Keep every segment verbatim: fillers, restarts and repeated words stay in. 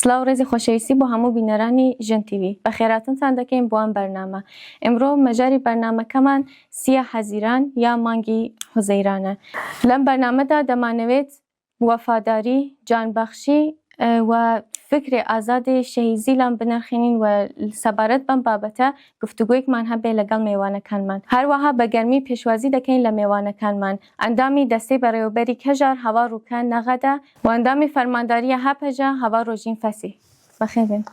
Silav û rêzê xweşewîstî bo hemû bîneranî Jin T V. Bi xêratintan dekeyin bo em bername. Îmro mejarî bernamekeman sîya Hezîran ya mangî Huzeyran e. Lem bername de dema newêt wefadarî, canbexşî, e, we fikrê azadê şehîd Zîlan binirxînin we sebaret bem babete guftugûyekman hebe legel mêwanekanman. Her weha bi germî pêşwazî dekeyin le mêwanekanman. Endamî Destê Berêwberî Kejar Heval Rûken Nexede û endamî Fermandariya H P J Heval Rojîn Fesîh. Bi xêr bên.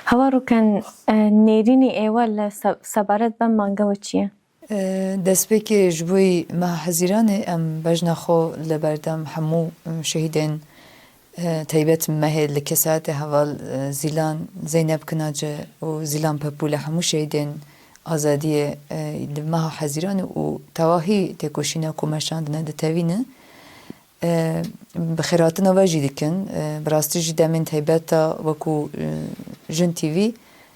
Heval Rûken, e, nêrînî êwe le se-, sebaret bem mange we çi ye? E, destpêkê ji bo meha Hezîranê em bejna xwe li berdem hemû, e, şehîdên, e, taybet mehê li kesayetê heval, e, Zîlan Zeynep Kinaci û Zîlan Pepûle hemû şehîdên azadiyê, e, li meha Hezîranê û tewahî têkoşîna ku meşandine ditevîne. E, bi xêrhatina we jî dikin. E, bi rastî jî demên taybet de wekû, e, Jin T V,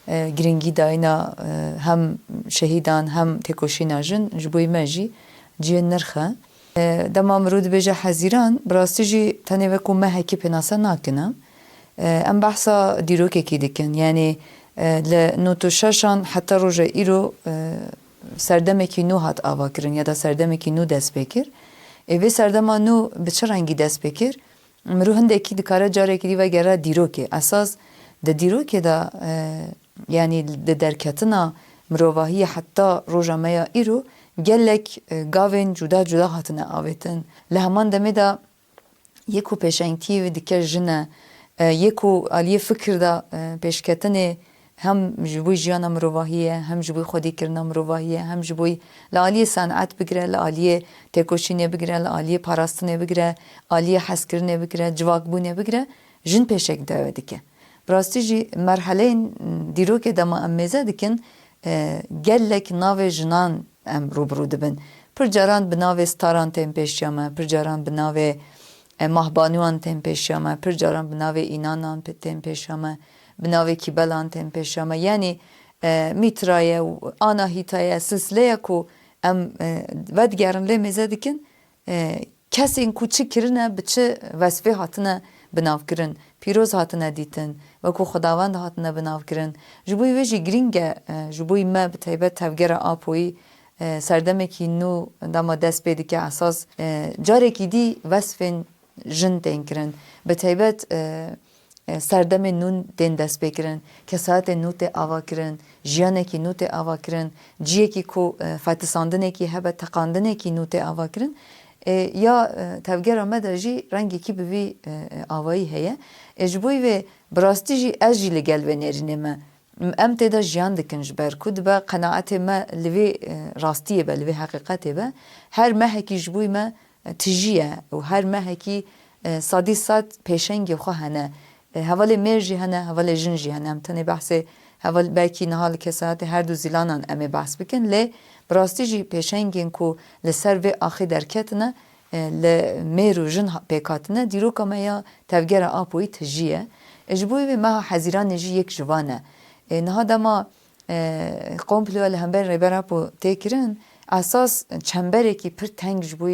e, girîngî dayîna, e, hem şehîdan hem têkoşîna jin ji bo me jî cihê nirx e. E, dema mirov dibêje Hezîran, bi rastî jî tenê wekû mehekî pênase nakin em. E, em behsa dîrokekî dikin. Yanî, e, li nod û şeşan heta roja îro, e, serdemekî nû hat avakirin ya da serdemekî nû dest pê kir. Ê vê serdema nû bi çi rengî dest pê kir? Mirov hindekî dikare carekî dî vegere dîrokê. Esas di dîrokê de, e, yanî di derketina mirovahiyê heta roja me ya îro gelek, e, gavên cuda cuda hatine avêtin. Li heman demê de yê ku pêşengtiyê wê dike jin e, e, yê ku aliyê fikir de, e, pêşketinê hem ji bo jiyana mirovahî ye, hem ji bo xwedîkirina mirovahî ye, hem ji bo li aliyê sen'et bigire, li aliyê têkoşînê bigire, li aliyê parastinê bigire, aliyê hezkirinê bigire, civakbûnê bigire, jin pêşek dawe dike. Bi rastî jî merheleyên dîrokê dema em mêze dikin, e, gelek navê jinan em rûbirû dibin. Pir caran bi navê staran tên pêşiya me, pir caran bi navê, e, mahbanûyan tên pêşiya me, pir caran bi navê înanan pe-, tên pêşiya me, bi navê kîbelan tên pêşiya me. Yanî, e, mîtra ye û anahîta ye, silsileya ku em, e, vedigerin lê mêze dikin, e, kesên ku çi kirine, bi çi wesfê hatine binavkirin, pîroz hatine dîtin, wekû xwedawend hatine binavkirin. Ji bo wê jî girîng e, e, ji bo me bi taybet tevgera Apoyî, e, serdemekî nû dema dest pê dike esas, e, carekî dî wesfên jin tên kirin. Bi taybet, e, e, serdemên nû tên destpêkirin, kesayetên nû tê avakirin, jiyanekî nû tê avakirin, ciyekî ku, e, fetisandinekî hebe, teqandinekî nû tê avakirin. E, ya, e, tevgera me de jî rengekî bi vî, e, e, avayî heye. E, ji bo vê bi rastî jî ez jî li gel vê nêrînê me. Em tê de jiyan dikin ji ber ku dibe qenaetê me li vê, e, rastiyê be, li vê heqîqetê be. Her mehekî ji bo me tijî ye û her mehekî, e, sedî sed pêşengê xwe hene. E, hevalê mêr jî hene, hevalê jin jî hene. Em tenê behsê heval belkî niha li kesayetê her du zîlanan em ê behs bikin, lê bi rastî jî pêşengên ku li ser vê axê derketine, e, li mêr û jin ha-, pêk hatine, dîroka me ya tevgera Apoyî tijî ye. E, ji bo vê meha Hezîranê jî yek ji van e. E, niha dema e, komploya li hember Rêber Apo tê kirin, esas çemberekî pir teng ji bo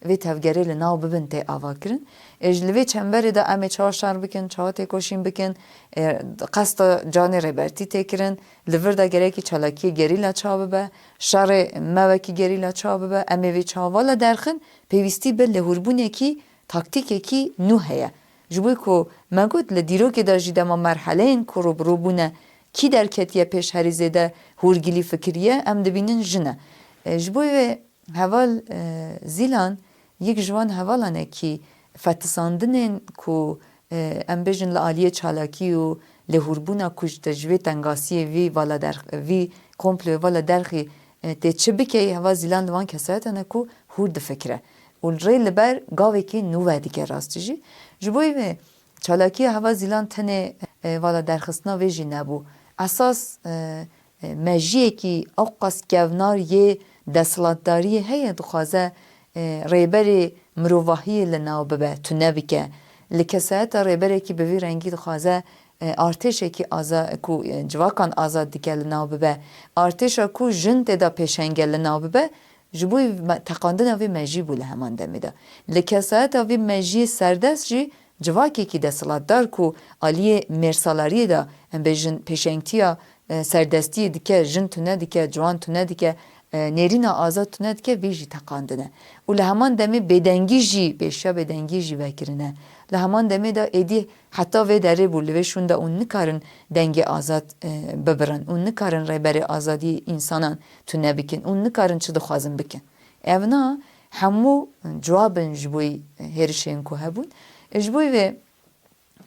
vê tevgerê li nav bibin tê avakirin. E, ji li vê çemberê de em ê çawa şer bikin, çawa têkoşîn bikin, e, qesta canê Rêbertî tê kirin, li vir de gerekî çalakiyê gerîla çawa bibe, şerê me wekî gerîla çawa bibe, em ê vê çawa vala derxin, pêwîstî bi lihûrbûnekî taktîkekî nû heye. Ji bo ku me got li dîrokê de jî dema merheleyên ku rûbirû bûne, kî derketiye pêş herî zêde hûrgilî fikiriye, em dibînin jin e. E, ji bo vê heval, e, Zîlan yek ji wan hevalan e kî fetisandinên ku, e, em bêjin li aliyê çalakî û lihûrbûna ku ji te-, ji vê tengasiyê, vî vala derx-, vî komployê vala derxî, e, tê çi bikey, heval Zîlan li wan kesayetan e ku hûr difikire. Û rê li ber gavekî nû vedike rastî jî. Ji bo vê çalakiya heval Zîlan tenê, e, vala derxistina vê jî nebû. Esas, e, e, mejiyekî ewqas kevnar yê desthilatdariyê heye, dixwaze, e, rêberê mirovahiyê li nav bibe, tune bike. Li kesayeta rêberekî bi vî rengî dixwaze, e, artêşekî aza-, ku, e, civakan azad dike li nav bibe. Artêşa ku jin tê de pêşeng e li nav bibe, ji bo me-, teqandina vê mejî bû li heman demê de. Li kesayeta vê mejiyê serdest jî Civakekî desthilatdar ku aliyê mêrsalariyê de, em bêjin, pêşengtiya, e, serdestiyê dike, jin tune dike, ciwan tune dike, e, nêrîna azad tune dike, vê jî teqandine. Û li heman demê bêdengî jî, pêşiya bêdengî jî vekirine. Li heman demê de êdî heta vê derê bû, li vê şûn de hûn nikarin dengê azad, e, bibirin. Hûn nikarin rêberê azadiyê însanan tune bikin. Hûn nikarin çi dixwazin bikin. Ev na hemû cewab in ji bo hêrişên ku hebûn. Ji bo vê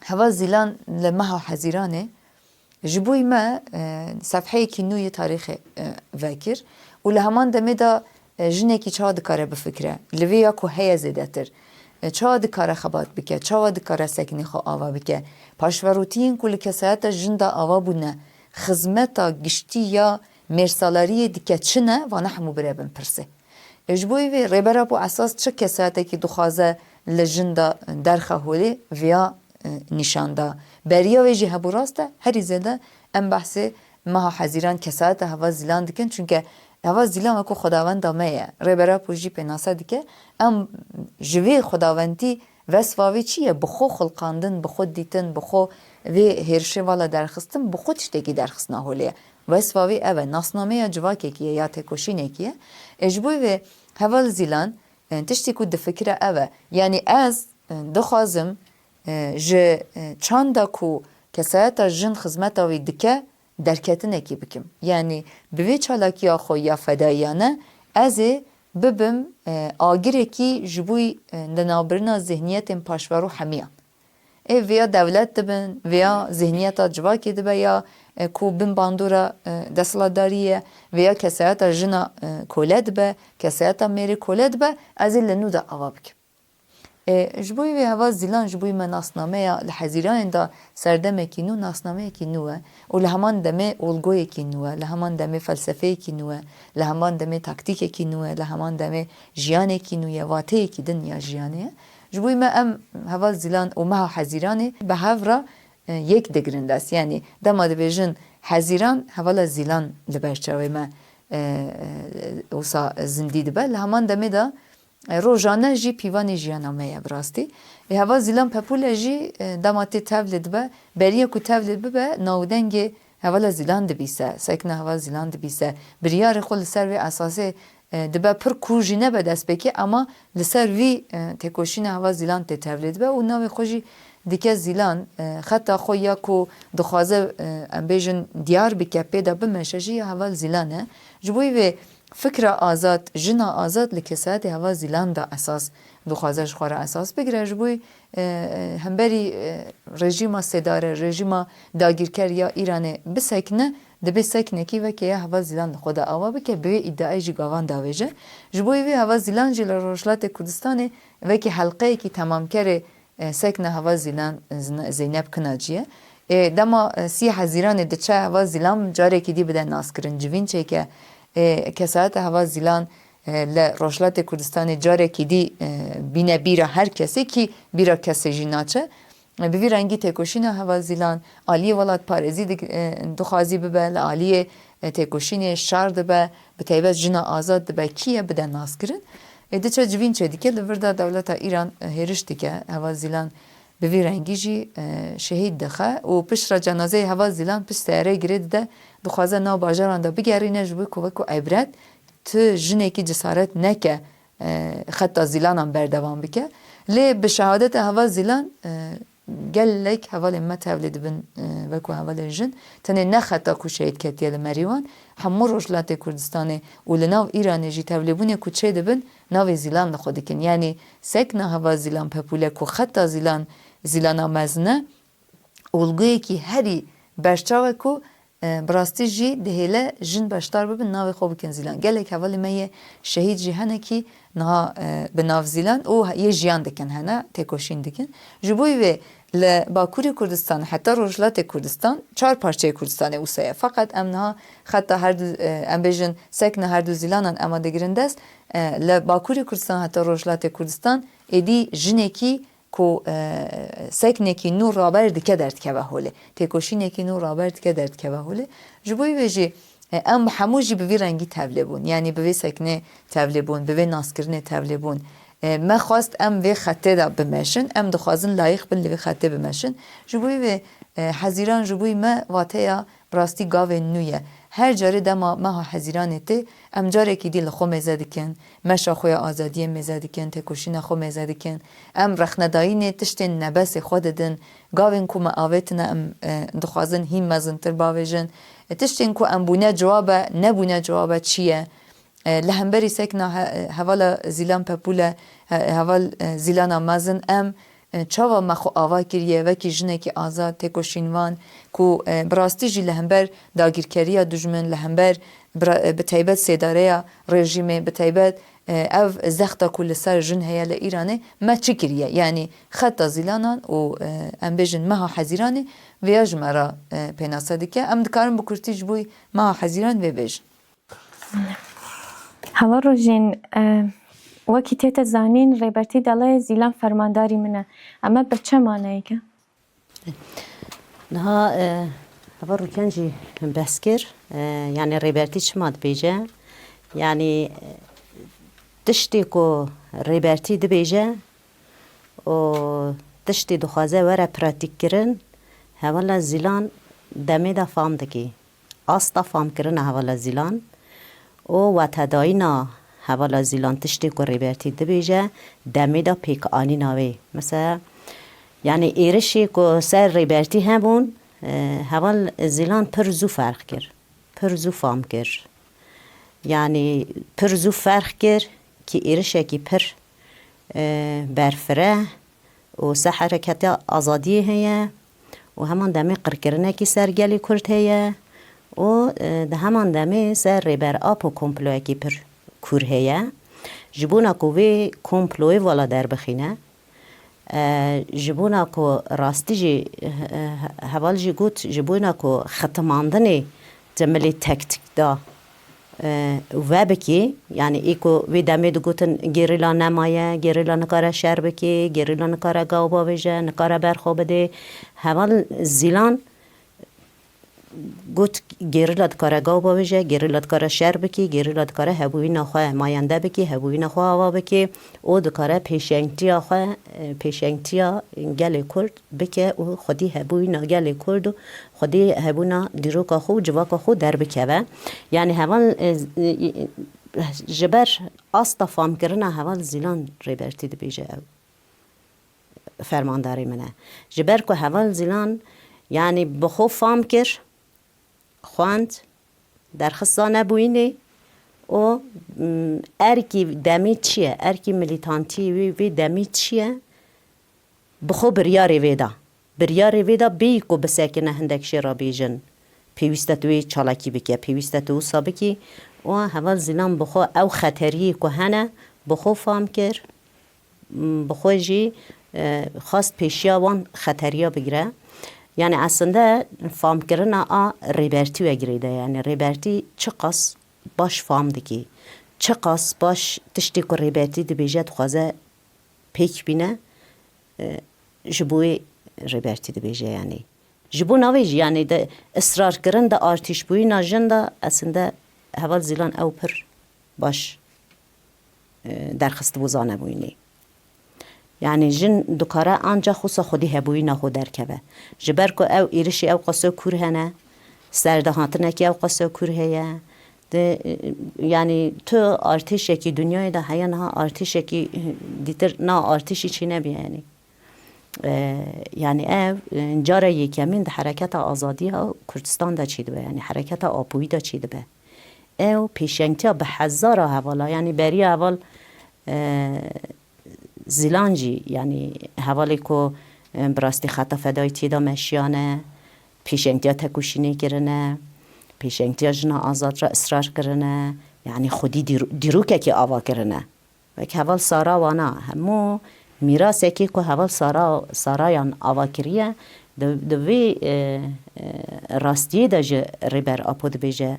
Heval Zîlan li meha Hezîranê ji bo me, e, sefheyekî nû yê tarîxê, e, vekir û li heman demê de, e, jinekî çawa dikare bifikire? Li vê ya ku heye zêdetir, e, çawa dikare xebat bike? Çawa dikare sekinê xwe ava bike? Paşverotiyên ku li kesayeta jin de ava bûne, xizmeta giştî ya mêrsalariyê dike çi ne? Vana hemû bire bin pirsê. E, ji bo vê Rêber Apo esas çi kesayetekî dixwaze li jin de derxe holê, viya, e, nîşan da. Beriya wê jî hebû rast e, herî zêde em behsê meha Hezîran kesayeta Heval Zîlan dikin, çunke Heval Zîlan wekû xwedawenda me ye. Rêber Apo jî pênase dike, em ji vê xwedawendî, wesfa wê çi ye? Bi xwe xulqandin, bi xwe dîtin, bi xwe vê hêrişê vala derxistin, bi xwe tiştekî derxistina holê ye. Wesfa wê ev e, nasnameya civakekî ye ya têkoşînekî ye. E, ji bo vê Heval Zîlan, e, tiştî ku difikire ev e. Yanî ez, e, dixwazim, e, ji, e, çanda ku kesayeta jin xizmeta wî dike, derketinekî bikim. Yanî bi vê çalakiya xwe ya fedayiyane ez ê bibim, e, agirekî ji bo, e, linavbirina zihniyetên paşverû hemiyan. Ê vêya dewlet dibin, vêya zihniyeta civakê dibe ya, e, ku bin bandora, e, desthilatdarî ye, vêya kesayeta jina, e, kole dibe, kesayeta mêrê kole dibe, ez ê li nû de ava bikim. E, ji bo vê Heval Zîlan ji bo me nasnameya li Hezîranê de serdemekî nû, nasnameyekî nû e û li heman demê olgoyekî nû e, li heman demê felsefeyekî nû e, li heman demê taktîkekî nû e, li heman demê jiyanekî nû ye, wateyekî din ya jiyanê ye. Ji bo me em Heval Zîlan û meha Hezîranê bi hev re, e, yek digirin dest. Yanî dema dibêjin Hezîran, Hevala Zîlan li ber çavê me, e, e, wisa zindî dibe. Li heman demê de, e, rojane jî pîvanê jiyana me ye bi rastî. Ê Heval Zîlan Pepûle jî, e, dema tê tevlê dibe, beriya ku tevlê bibe, navdengê Hevala Zîlan dibîse, sekna Heval Zîlan dibîse, biryarê xwe li ser vê esasê, e, dibe pir kûr jî nebe destpêkê, ama li ser vî, e, têkoşîna Heval Zîlan tê tevlê dibe û navê xwe jî dike Zîlan, e, xeta xwe ya ku dixwaze, e, em bêjin diyar bike, pê de bimeşe jî ya Heval Zîlan e. Ji bo vê fikra azad, jina azad li kesayetê Heval Zîlan de esas dixwaze ji xwe re esas bigire. Ji bo, e, e, hemberî, e, rejîma sêdare, rejîma dagîrker ya Îranê bisekine, Dibê sekinekî weke ya Heval Zîlan li xwe de ava bike, bi vê îdiayê jî gavan davêje. Ji bo vê Heval Zîlan jî li Rojhilatê Kurdistanê wekî helqeyekî temamkerê, e, sekna Heval Zîlan, Zin-, Zeynep Kinacî ye. Ê, dema, e, sî Hezîranê diçe Heval Zîlan carekî dî bide naskirin. Civîn çêke, e, kesayeta Heval Zîlan, e, li Rojhilatê Kurdistanê carekî dî, e, bîne bîra her kesê kî bîra kesê jî naçe. Bi vî rengî têkoşîna Heval Zîlan aliyê welatparêzî dik-, e, dixwazî bibe, li aliyê, e, têkoşînê şar dibe, bi taybet jina azad dibe, kî ye bide naskirin. Ê diçe civîn çêdike, li vir de dewleta Îran, e, hêriş dike, Heval Zîlan bi vî rengî jî, e, şehîd dixe û piştre cenazeyê Heval Zîlan pişt seyareyê girê dide, dixwaze nav bajaran de bigerîne, ji bo ku wekû ibret tu jinekî cesaret neke, e, xeta Zîlanan berdewam bike. Lê bi şehadeta Heval Zîlan, e, gelek hevalên me tevlê dibin, e, wekû hevalên jin. Tenê ne xeta ku şehîd ketiye li Merîwan, hemû Rojhilatê Kurdistanê û li nav Îranê jî tevlêbûnê ku çêdibin, navê Zîlan li xwe dikin. Yanî sekna Heval Zîlan Pepûle ku xeta Zîlan, Zîlana mezin e, olguyekî herî berçav e ku, e, bi rastî jî dihêle jin beşdar bibin, navê xwe bikin Zîlan. Gelek hevalê me yê şehîd jî hene kî niha, e, bi nav Zîlan û yê jiyan dikin hene, têkoşîn dikin. Ji bo vê li Bakurê Kurdistan heta Rojhilatê Kurdistan çar parçeyê Kurdistanê wisa ye. Feqet em niha xeta her du, e, em bêjin sekna her du Zîlanan ema digirin dest. E, li Bakurê Kurdistan heta Rojhilatê Kurdistan êdî jinekî ku, e, seknekî nû raber dike derdikeve holê. Têkoşînekî nû raber dike derdikeve holê. Ji bo vê jî, e, em hemû jî bi vî rengî tevlê bûn. Yanî bi vê seknê tevlê bûn, bi vê naskirinê tevlê bûn. E, me xwest em vê xetê de bimeşin, em dixwazin layîq bin li vê xetê bimeşin. Ji bo vê, e, hezîran ji bo me wateya bi rastî gavên nû ye. Her carê dema meha hezîranê tê, em carekî dî li xwe mêze dikin, meşa xwe ya azadiyê mêze dikin, têkoşîna xwe mêze dikin. Em rexnedayînê tiştên nebesê xwe didin, gavên ku me avêtine em, e, dixwazin hîn mezintir bavêjin. E, tiştên ku em bûne ciwabe, nebûne ciwabe çi ye? E, li hemberî sekna he-, hevala Zîlan Pepûle, he-, heval, e, Zîlana mezin em, e, çawa me xwe ava kiriye wekî jinekî azad, têkoşînvan ku, e, bi rastî jî li hember dagîrkeriya dijmin, li hember bi ra-, e, bi taybet sêdareya rejîmê, bi taybet, e, ev zexta ku li ser jin heye li Îranê, me çi kiriye? Yanî xeta Zîlanan û, e, em bêjin meha Hezîranê vêya ji me re, e, pênase dike. Em dikarin bi kurtî ji bo meha Hezîran vê bêjin. Heval Rojîn, e, wekî tête zanîn, Rêbertî dele Zîlan fermandarî min e. Eme bi çi maneyek e? Niha, e, heval Rûken jî behs kir. E, yanî Rêbertî çima dibêje? Yanî, e, tiştê ku Rêbertî dibêje û tiştê dixwaze were pratîkkirin, hevala Zîlan demê de fam dikî. Asta famkirina hevala Zîlan û watedayîna hevala Zîlan tiştê ku Rêbertî dibêje, demê de pêkanîna wê. Mesela, yanî êrişê ku ser Rêbertî hebûn, e, heval Zîlan pir zû ferq kir, pir zû fam kir. Yanî pir zû ferq kir ki êrişekî pir, e, berfireh û ser hereketa azadiyê heye û heman demê qirkirinekî ser gelê Kurd heye û, e, di heman demê ser Rêber Apo komployekî pir kûr heye. Ji bona ku vê komployê vala derbixîne, e, ji bona ku rastî jî, e, heval jî got, ji bona ku xitimandinê di milê tektik de, e, vebikî, yanî ê ku vê demê digotin gerîla nemaye, gerîla nikare şer bikê, gerîla nikare gaw bavêje, nikare berxwe bidê. Heval Zîlan got, gerîla dikare gaw bavêje, gerîla dikare şer bikî, gerîla dikare hebûyîna xwe mayende bikî, hebûyîna xwe ava bikî û dikare pêşengtiya xwe, e, pêşengtiya gelê Kurd bike û xwedî hebûyîna gelê Kurd û xwedî hebûna dîroka xwe û civaka xwe derbikeve. Yanî heval, e, e, ji ber asta famkirina heval Zîlan Rêbertî dibêje ew fermandarê min e. Ji ber ku heval Zîlan, yanî bi xwe fam kir, xwend, derxist zanebûyînê û, m, erkî demê çi ye, erkî milîtantiyê wî vê demê çi ye, bi xwe biryarê vê da. Biryarê vê da bêyî ku bisekine hindek jê re bêjin, pêwîst e tu wê çalakî bike, pêwîst e tu wisa bikî. Û heval Zîlan bi xwe ew xeteriyê ku hene, bi xwe fam kir, bi xwe jî, e, xwest pêşiya wan xeteriya bigire. Yanî esinde famkirina a Rêbertî we girêde. Yanî Rêbertî çiqas baş fam dikî, çiqas baş tiştê ku Rêbertî dibêje dixwaze pêk bîne, e, ji bo wê Rêbertî dibêje yanî. Ji bo navê jî, yanî di israrkirin di artîşbûyîna jin de esinde heval Zîlan ew pir baş, e, derxistibû zanebûyînê. Yanî jin dikare ancax wisa xwedî hebûyîna xwe derkeve. Ji ber ku ew êrişê ew qeso kûr hene, serdahatinekî ew qeso kûr heye. Di, e, yanî tu artêşekî dinyayê de heye niha artêşekî, e, dîtir na artêşî çênebiye yanî. E, yanî ev, e, cara yekemîn di hereketa azadiya Kurdistan de çêdibe, yanî hereketa Apoyî de çêdibe. Ew pêşengtiya bi hezara hevala, yanî beriya heval, e, Zîlan jî, yanî hevalê ku, e, bi rastî xeta fedayîtiyê de meşiyane, pêşengtiya tekoşînê kirine, pêşengtiya jina azad re israr kirine, yanî xwedî dîr-, dîrokekê ava kirine. Wek heval Sara wana, hemû mîrasekê ku heval Sara, Sarayan ava kiriye, di, di vê, e, e, rastiyê de ji Rêber Apo dibêje,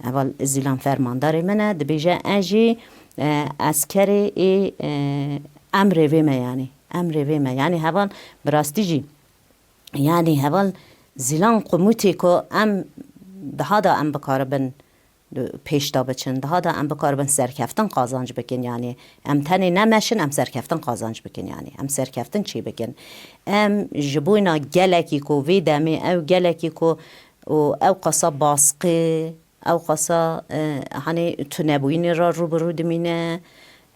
heval Zîlan fermandarê min e, dibêje ez jî, e, eskerê ê, e, emrê vê me yanî, emrê vê me. Yanî heval bi rastî jî, yanî heval Zîlan qumûtê ku em daha da em bikaribin pêş de biçin. Daha da em bikaribin serkeftin qazanc bikin, yanî em tenê nemeşin, em serkeftin qazanc bikin, yanî em serkeftin çê bikin. Em ji boyna gelekî ku vê demê ew gelekî ku û ew qasa baskı, ew qasa, e, hani tunebûyînê re rû bi rû dimîne,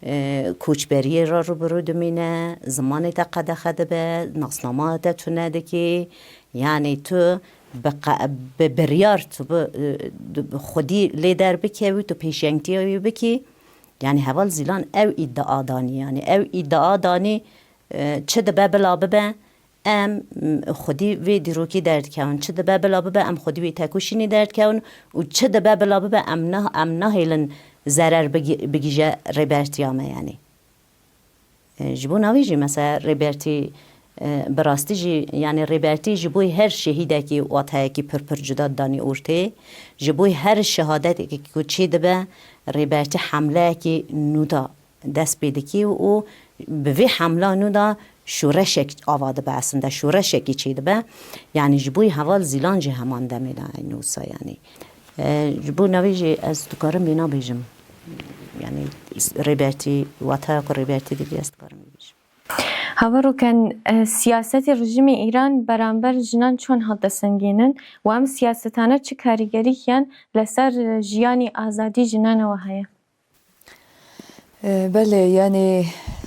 e, koçberiyê re rû bi rû dimîne, zimanê te qedexe dibe, nasnama te tune dikî. Yanî tu bi qe-, bi biryar tu bi, e, bi xwedî lê derbikevî, tu pêşengtiya wî bikî. Yanî heval Zîlan ew îdia danî, yanî ew îdia danî, e, çi dibe bila bibe, em, m, xwedî vê dîrokî derdikevin. Çi dibe bila bibe, em xwedî wê tekoşînê derdikevin û çi dibe bila bibe, em nah-, em nahêlin zerer bigi-, bigîje rêbertiya me, yanî. E, ji bo navê jî mesela Rêbertî, e, bi rastî jî, yanî Rêbertî ji bo her şehîdekî wateyekî pir pir cuda danî ortê. Ji bo her şehadetekî ku çê dibe, Rêbertî hemleyekî nû da dest pê dikî û bi vê hemla nû da şoreşek ava dibe, aslında şoreşekî çê dibe. Yanî ji bo heval Zîlan jî heman demê de eynû wisa, yanî. E, ji bo navê jî ez dikarim vêna bêjim. Yanî Rêbertî, wateya ku Rêbertî didî ez dikarim vê bêjim. Hava Rûken, e, siyasetê rejîmê Îran beramber jinan çon hat desengênin û em siyasetane çi karîgerîkiyan li ser, e, jiyanî azadî jinan ewe heye? E, belê, yanî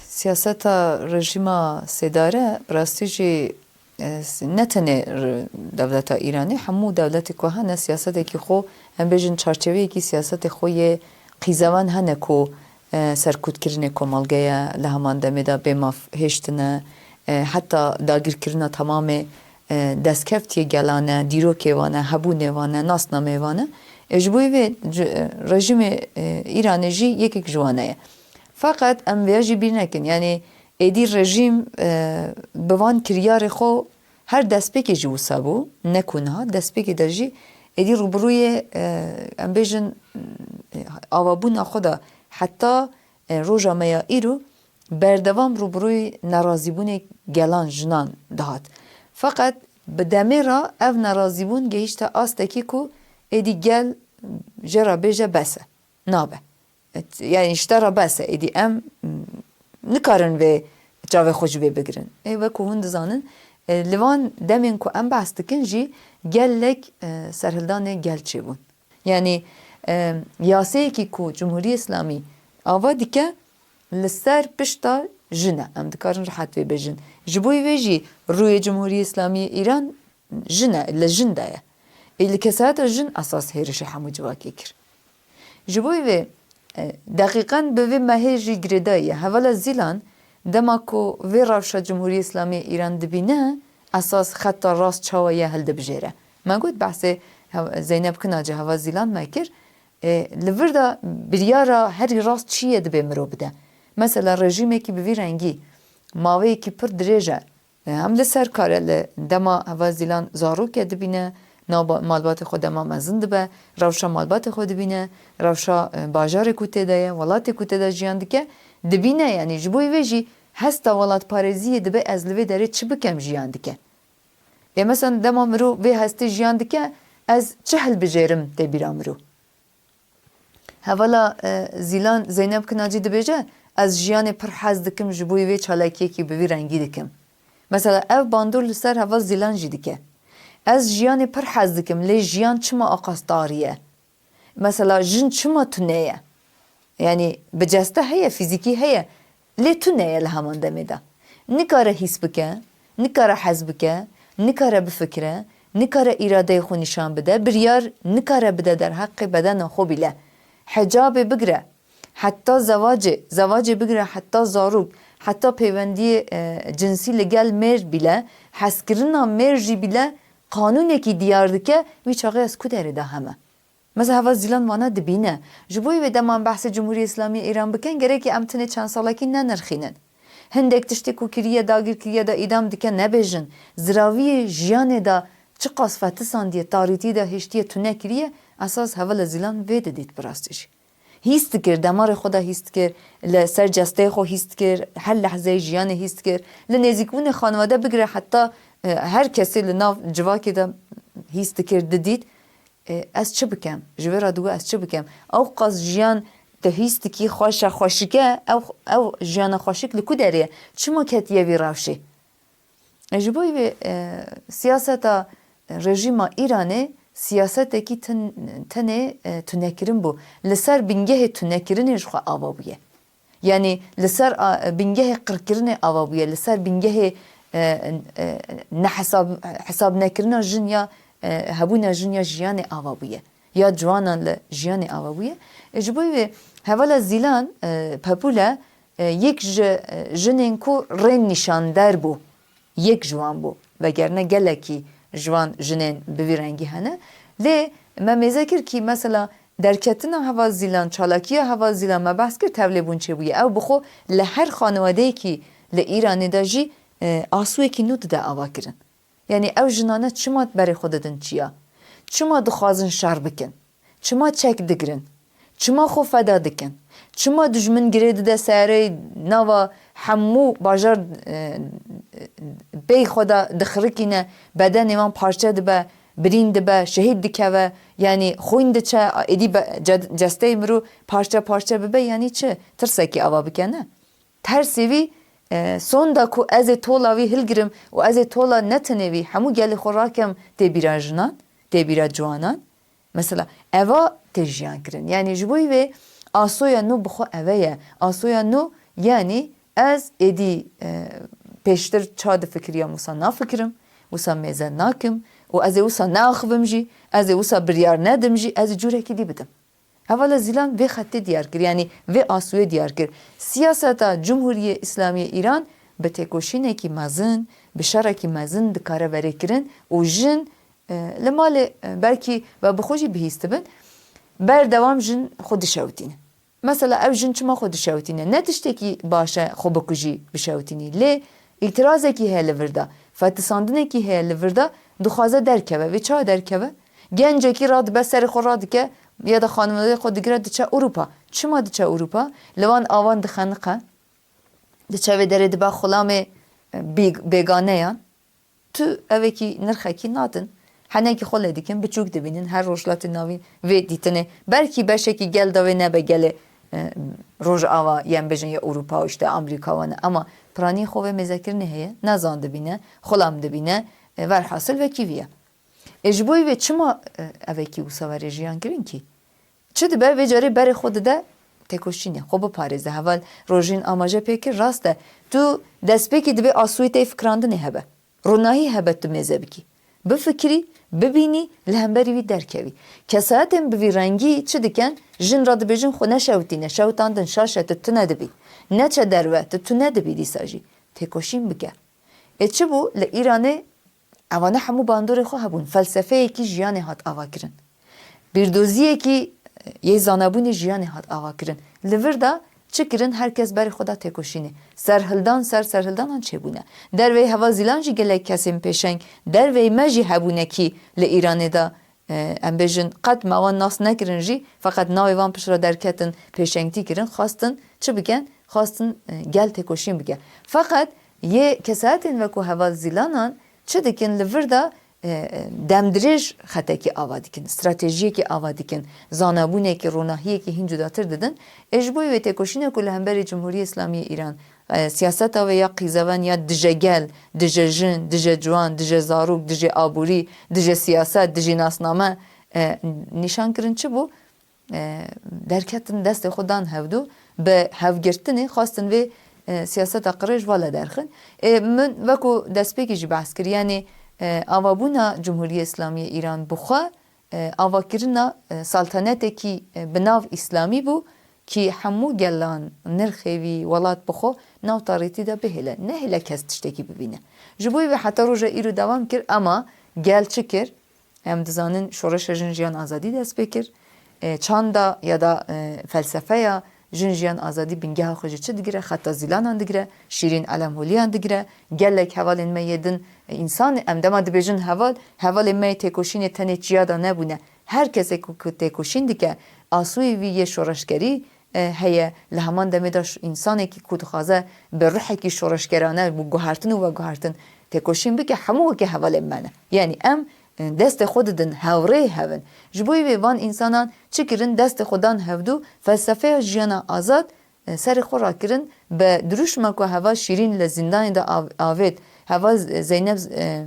siyaseta rejîma sêdare bi rastî jî, e, s-, ne tenê r-, dewleta Îranê, hemû dewletê ku hene siyasetekî xwe, em bêjin çarçeveyekî siyasetê xwe yê qîzewan hene ku, e, serkûtkirinê komelgeye li heman demê de bê maf hêştine, e, heta dagirkirina temamê, e, destkeftiye gelan e, dîrokê wan e, hebûnê wan e, nasnameyê wan e. E, ji bo vê c-, e, rejîmê, e, Îranê jî yekek ji wan e. Feqet em vêya jî bîr nekin, yanî êdî rejîm, e, bi van kiryarê xwe her destpêkê jî wisa bû, ne ku niha, destpêkê de jî êdî rûbirûyê, e, em bêjin, e, avabûna xwe de heta, e, roja me ya îro berdewam rûbirûyê nerazîbûnê gelan jinan dihat. Feqet bi demê re ev nerazîbûn gehişte astekî ku êdî gel jê re bêje bes e, nabe. Et-, yanî ji te re bes e, êdî em, m, nikarin vê çavê xwe ji vê bigirin. Ê, wekû hûn dizanin, e, li van demên ku em behs dikin jî gelek, e, serhildanê gel çêbûn. Yanî, e, yaseyekî ku Cumhurî Îslamî ava dike, li ser pişta jin e. Em dikarin rihet vê bêjin. Ji bo vê jî rûyê Cumhurî Îslamî Îran jin e, li jin de ye. Ê li kesayeta jin esas hêrişê hemû civakê kir. Ji bo vê, e, deqîqan bi vê mehê jî girêdayî ye. Hevala Zîlan, dema ku vê rewşa Cumhurî Îslamî Îran dibîne, esas xeta rast çawa ye hildibijêre. Me got behsê hev-, Zeynep Kinacî heval Zîlan me kir. E, li vir de biryara herî rast çi ye dibê mirov bide. Mesela rejîmekî bi vî rengî, maveyekî pir dirêj e. E, hem li ser kar e, li dema heval Zîlan zarokê dibîne, nav ba-, malbatê xwe dema mezin dibe, rewşa malbatê xwe dibîne, rewşa, e, bajarê ku tê de ye, welatê ku tê de jiyan dike, dibîne, yanî ji bo vê jî hesta welatparêziyê dibe ez li vê derê çi bikem jiyan dike. Ê, mesela dema mirov vê hestê jiyan dike, ez çi hilbijêrim tê bîra mirov? Hevala, e, Zîlan Zeynep Kinacî dibêje, ez jiyanê pir hez dikim, ji bo vê çalakiyekî bi vî rengî dikim. Mesela ev bandor li ser heval Zîlan jî dike. Ez jiyanê pir hez dikim, lê jiyan çima aqas tarî ye? Mesela jin çima tune ye? Yanî bi ceste heye, fîzîkî heye, lê tune ye li heman demê de. Nikare hîs bike, nikare hez bike, nikare bifikire, nikare îradeyê xwe nîşan bide, biryar nikare bide derheqê bedena xwe bîle. Hicabê bigire, heta zewacê, zewacê bigire heta zarok, heta pêwendiyê, e, cinsî li gel mêr bîle, hezkirina mêr jî bîle, qanûnekî diyar dike, wî çaxê ez ku derê de heme. Mesela heval Zîlan vana dibîne. Ji bo wê dema em behsê Cumhurî Îslamî Îran bikin, gerekê em tenê çend salekî nenirxînin. Hindek tiştê ku kiriye, dagir kiriye de îdam dike nebêjin. Ziraviyê jiyanê de çiqas fetisandiye, tarîtî de hiştiye tune kiriye, esas hevala Zîlan vê didît bi rastî jî. Hîs dikir, demarê xwe de hîs dikir, li ser cesteyê xwe hîs dikir, her lehzeyê jiyanê hîs dikir. Li nêzîkbûnê xanewade bigire heta, e, her kesê li nav civakê de hîs dikir, didît. E, ez çi bikem? Ji vê re digot ez çi bikem? Ew qas jiyan tu hîs dikî xweş e, xweşik e, ew, ew jiyana xweşik li ku derê ye? Çima ketiye vî rewşê? E, ji bo vê, e, siyaseta, e, rejîma Îranê siyasetekî tin-, tenê, e, tunekirin bû. Li ser bingehê tunekirinê ji xwe ava bûye. Yanî li ser a, bingehê qirkirinê ava bûye, li ser bingehê, e, e, nehesab-, hesabnekirina jin ya, e, hebûna jin ya jiyanê ava bûye. Ya ciwanan li jiyanê ava bûye. E, ji bo vê hevala Zîlan, e, Pepûle, e, yek ji, e, jinên ku rê nîşander bû. Yek ji wan bû. Vegerine gelekî ji wan jinên bi vî rengî hene. Lê me mêze kir kî mesela derketina heval Zîlan, çalakiya heval Zîlan me behs kir tevlêbûn çêbûye. Ew bi xwe li her xanewedeyekî li Îranê de jî, e, asûyekî nû dide avakirin. Yanî ew jinane çima berê xwe didin çiya? Çima dixwazin şer bikin? Çima çek digirin? Çima xwe feda dikin? Çima dijmin girê dide serê nava hemû bajar, e, pey xwe de dixirikîne, bedenê wan parçe dibe, birîn dibe, şehîd dikeve, yanî xwîn diçe, êdî be-, ce-, cesteyê mirû parçe parçe bibe, yanî çi? Tirsekî ava bike ne? Tersê vî, e, sonda ku ez ê tola vî hilgirim û ez ê tola ne tenê vî, hemû gelê xwe rakem tê bîra jinan, tê bîra ciwanan. Mesela, eva tê jiyan kirin. Yanî ji bo vê asoya nû bi xwe eve ye. Asoya nû, yanî ez êdî, e, pêştir ça difikiriyam, wisa nafikirim, wisa mêze nakim û ez ê wisa neaxivim jî, ez ê wisa biryar nedim jî, ez ê cûrekî dî bidim. Hevala Zîlan vê xetê diyar kir, yanî vê asûyê diyar kir. Siyaseta Cumhuriyê Îslamî yê Îran bi têkoşînekî mezin, bi şerekî mezin dikare verê kirin û jin, e, li malê, e, belkî we bi xwe jî bihîstibin, berdewam jin xwe dişewitîne. Mesela ew jin çima xwe dişewitîne? Ne tiştekî baş e xwe bikujî, bişewitînî. Lê îtirazekî heye li vir de, fetisandinekî heye li vir de, dixwaze derkeve. Vê çawa derkeve? Gencekî radibe, serê xwe radike ya da xanimedê xwe digire, diçe Ewropa. Çima diçe Ewropa? Li wan avan dixeniqe. Diçe vê derê dibe xulamê, e, bê-, bêganeyan. Tu evekî nirxekî nadin. Henekî xwe lê dikin, biçûk dibînin. Her Rojhilatê Navîn vê dîtinê. Belkî beşekî gel de wê nebe gelê, e, Rojava, yên bêjin ya Ewropa û işte Amerîka wan e. Ama piranî xwe vê mêzekirinê heye. Ne zan dibîne, xulam dibîne. E, velhasil vekî vî ye. Ê ji bo vê çima, e, evekî wisa were jiyan kirin kî? Çi dibe, vê carê berê xwe dide têkoşînê, xwe biparêze. Heval Rojîn amaje pê kir, rast e. Tu destpêkî divê asûyê tê fikirandinê hebe. Ronahî hebe tu mêze bikî. Bifikirî, bibînî, li hemberî wî derkevî. Kesayetên bi vî rengî çi dikin? Jin re dibêjin xwe neşewitîne, şewitandin şaş e, tu tune dibî. Neçe derve, tu tune dibî dîsa jî. Têkoşîn bike. Ê çi bû? Li Îranê evane hemû bandorê xwe hebûn. Felsefeyekî jiyanê hat avakirin. Bîrdoziyekî, e, yê zanabûnê jiyanê hat avakirin. Li vir de çi kirin? Her kes berê xwe da têkoşînê. Serhildan ser serhildanan çêbûne. Derveyî heval Zîlan jî gelek kesên pêşeng, derveyî me jî hebûne kî li Îranê de, e, em bêjin, qet me wan nas nekirin jî, feqet navê wan pişt re derketin, pêşengtî kirin, xwestin çi bikin? Xwestin, e, gel têkoşîn bike. Feqet yê kesayetên wekû heval Zîlanan çi dikin? Li vir de, e, e, demdirêj xetekî ava dikin, stratejiyekî ava dikin, zanabûnekî, ronahiyekî hîn cudatir didin. Ê ji bo wê têkoşîne ku li hemberî Cumhuriyê Îslamî yê Îran, e, siyaseta wê ya qîzeven, ya dije gel, dije jin, dije ciwan, dije zarok, dije aborî, dije siyaset, dije nasname, e, nîşan kirin çi bû? E, derketin, destê xwe dan hevdû, bi hevgirtinê xwestin vê, e, siyaseta qirêj vala derxin. E, min wekû destpêkî jî behs kir, yanî, e, avabûna Cumhuriyê Îslamî yê Îran bi xwe, e, avakirina, e, saltanetekî, e, bi nav îslamî bû, kî hemû gelan nirxê vî welat bi xwe nav tarîtî de bihêle. Nehêle kes tiştekî bibîne. Ji bo vê heta roja îro dewam kir, ema gel çi kir? Em dizanin şoreşa jin jiyan azadî dest pê kir. E, çanda ya da, e, felsefeya jin jiyan azadî bingeha xwe ji çi digire? Xeta Zîlanan digire, Şîrîn Elemholiyan digire. Gelek hevalên me yê din, e, însan, em dema dibêjin heval, hevalên me yê têkoşînê tenê çiya de nebûne. Her kesê ku, ku têkoşîn dike, asûyê wî yê şoreşgerî, e, heye. Li heman demê de ş-, însanekî ku dixwaze bi ruhekî şoreşgerane, bi guhertin û veguhertin têkoşîn bike, hemû wekî hevalên me ne. Yanî em e, destê xwe didin, hewrê hev in. Ji bo vê van însanan çi kirin, destê xwe dan hevdû, felsefeya jiyana azad, e, serê xwe rakirin, bi dirûşma ku heva Şîrîn li zîndanê de av-, avêt, heva Z-, Zeynep, e,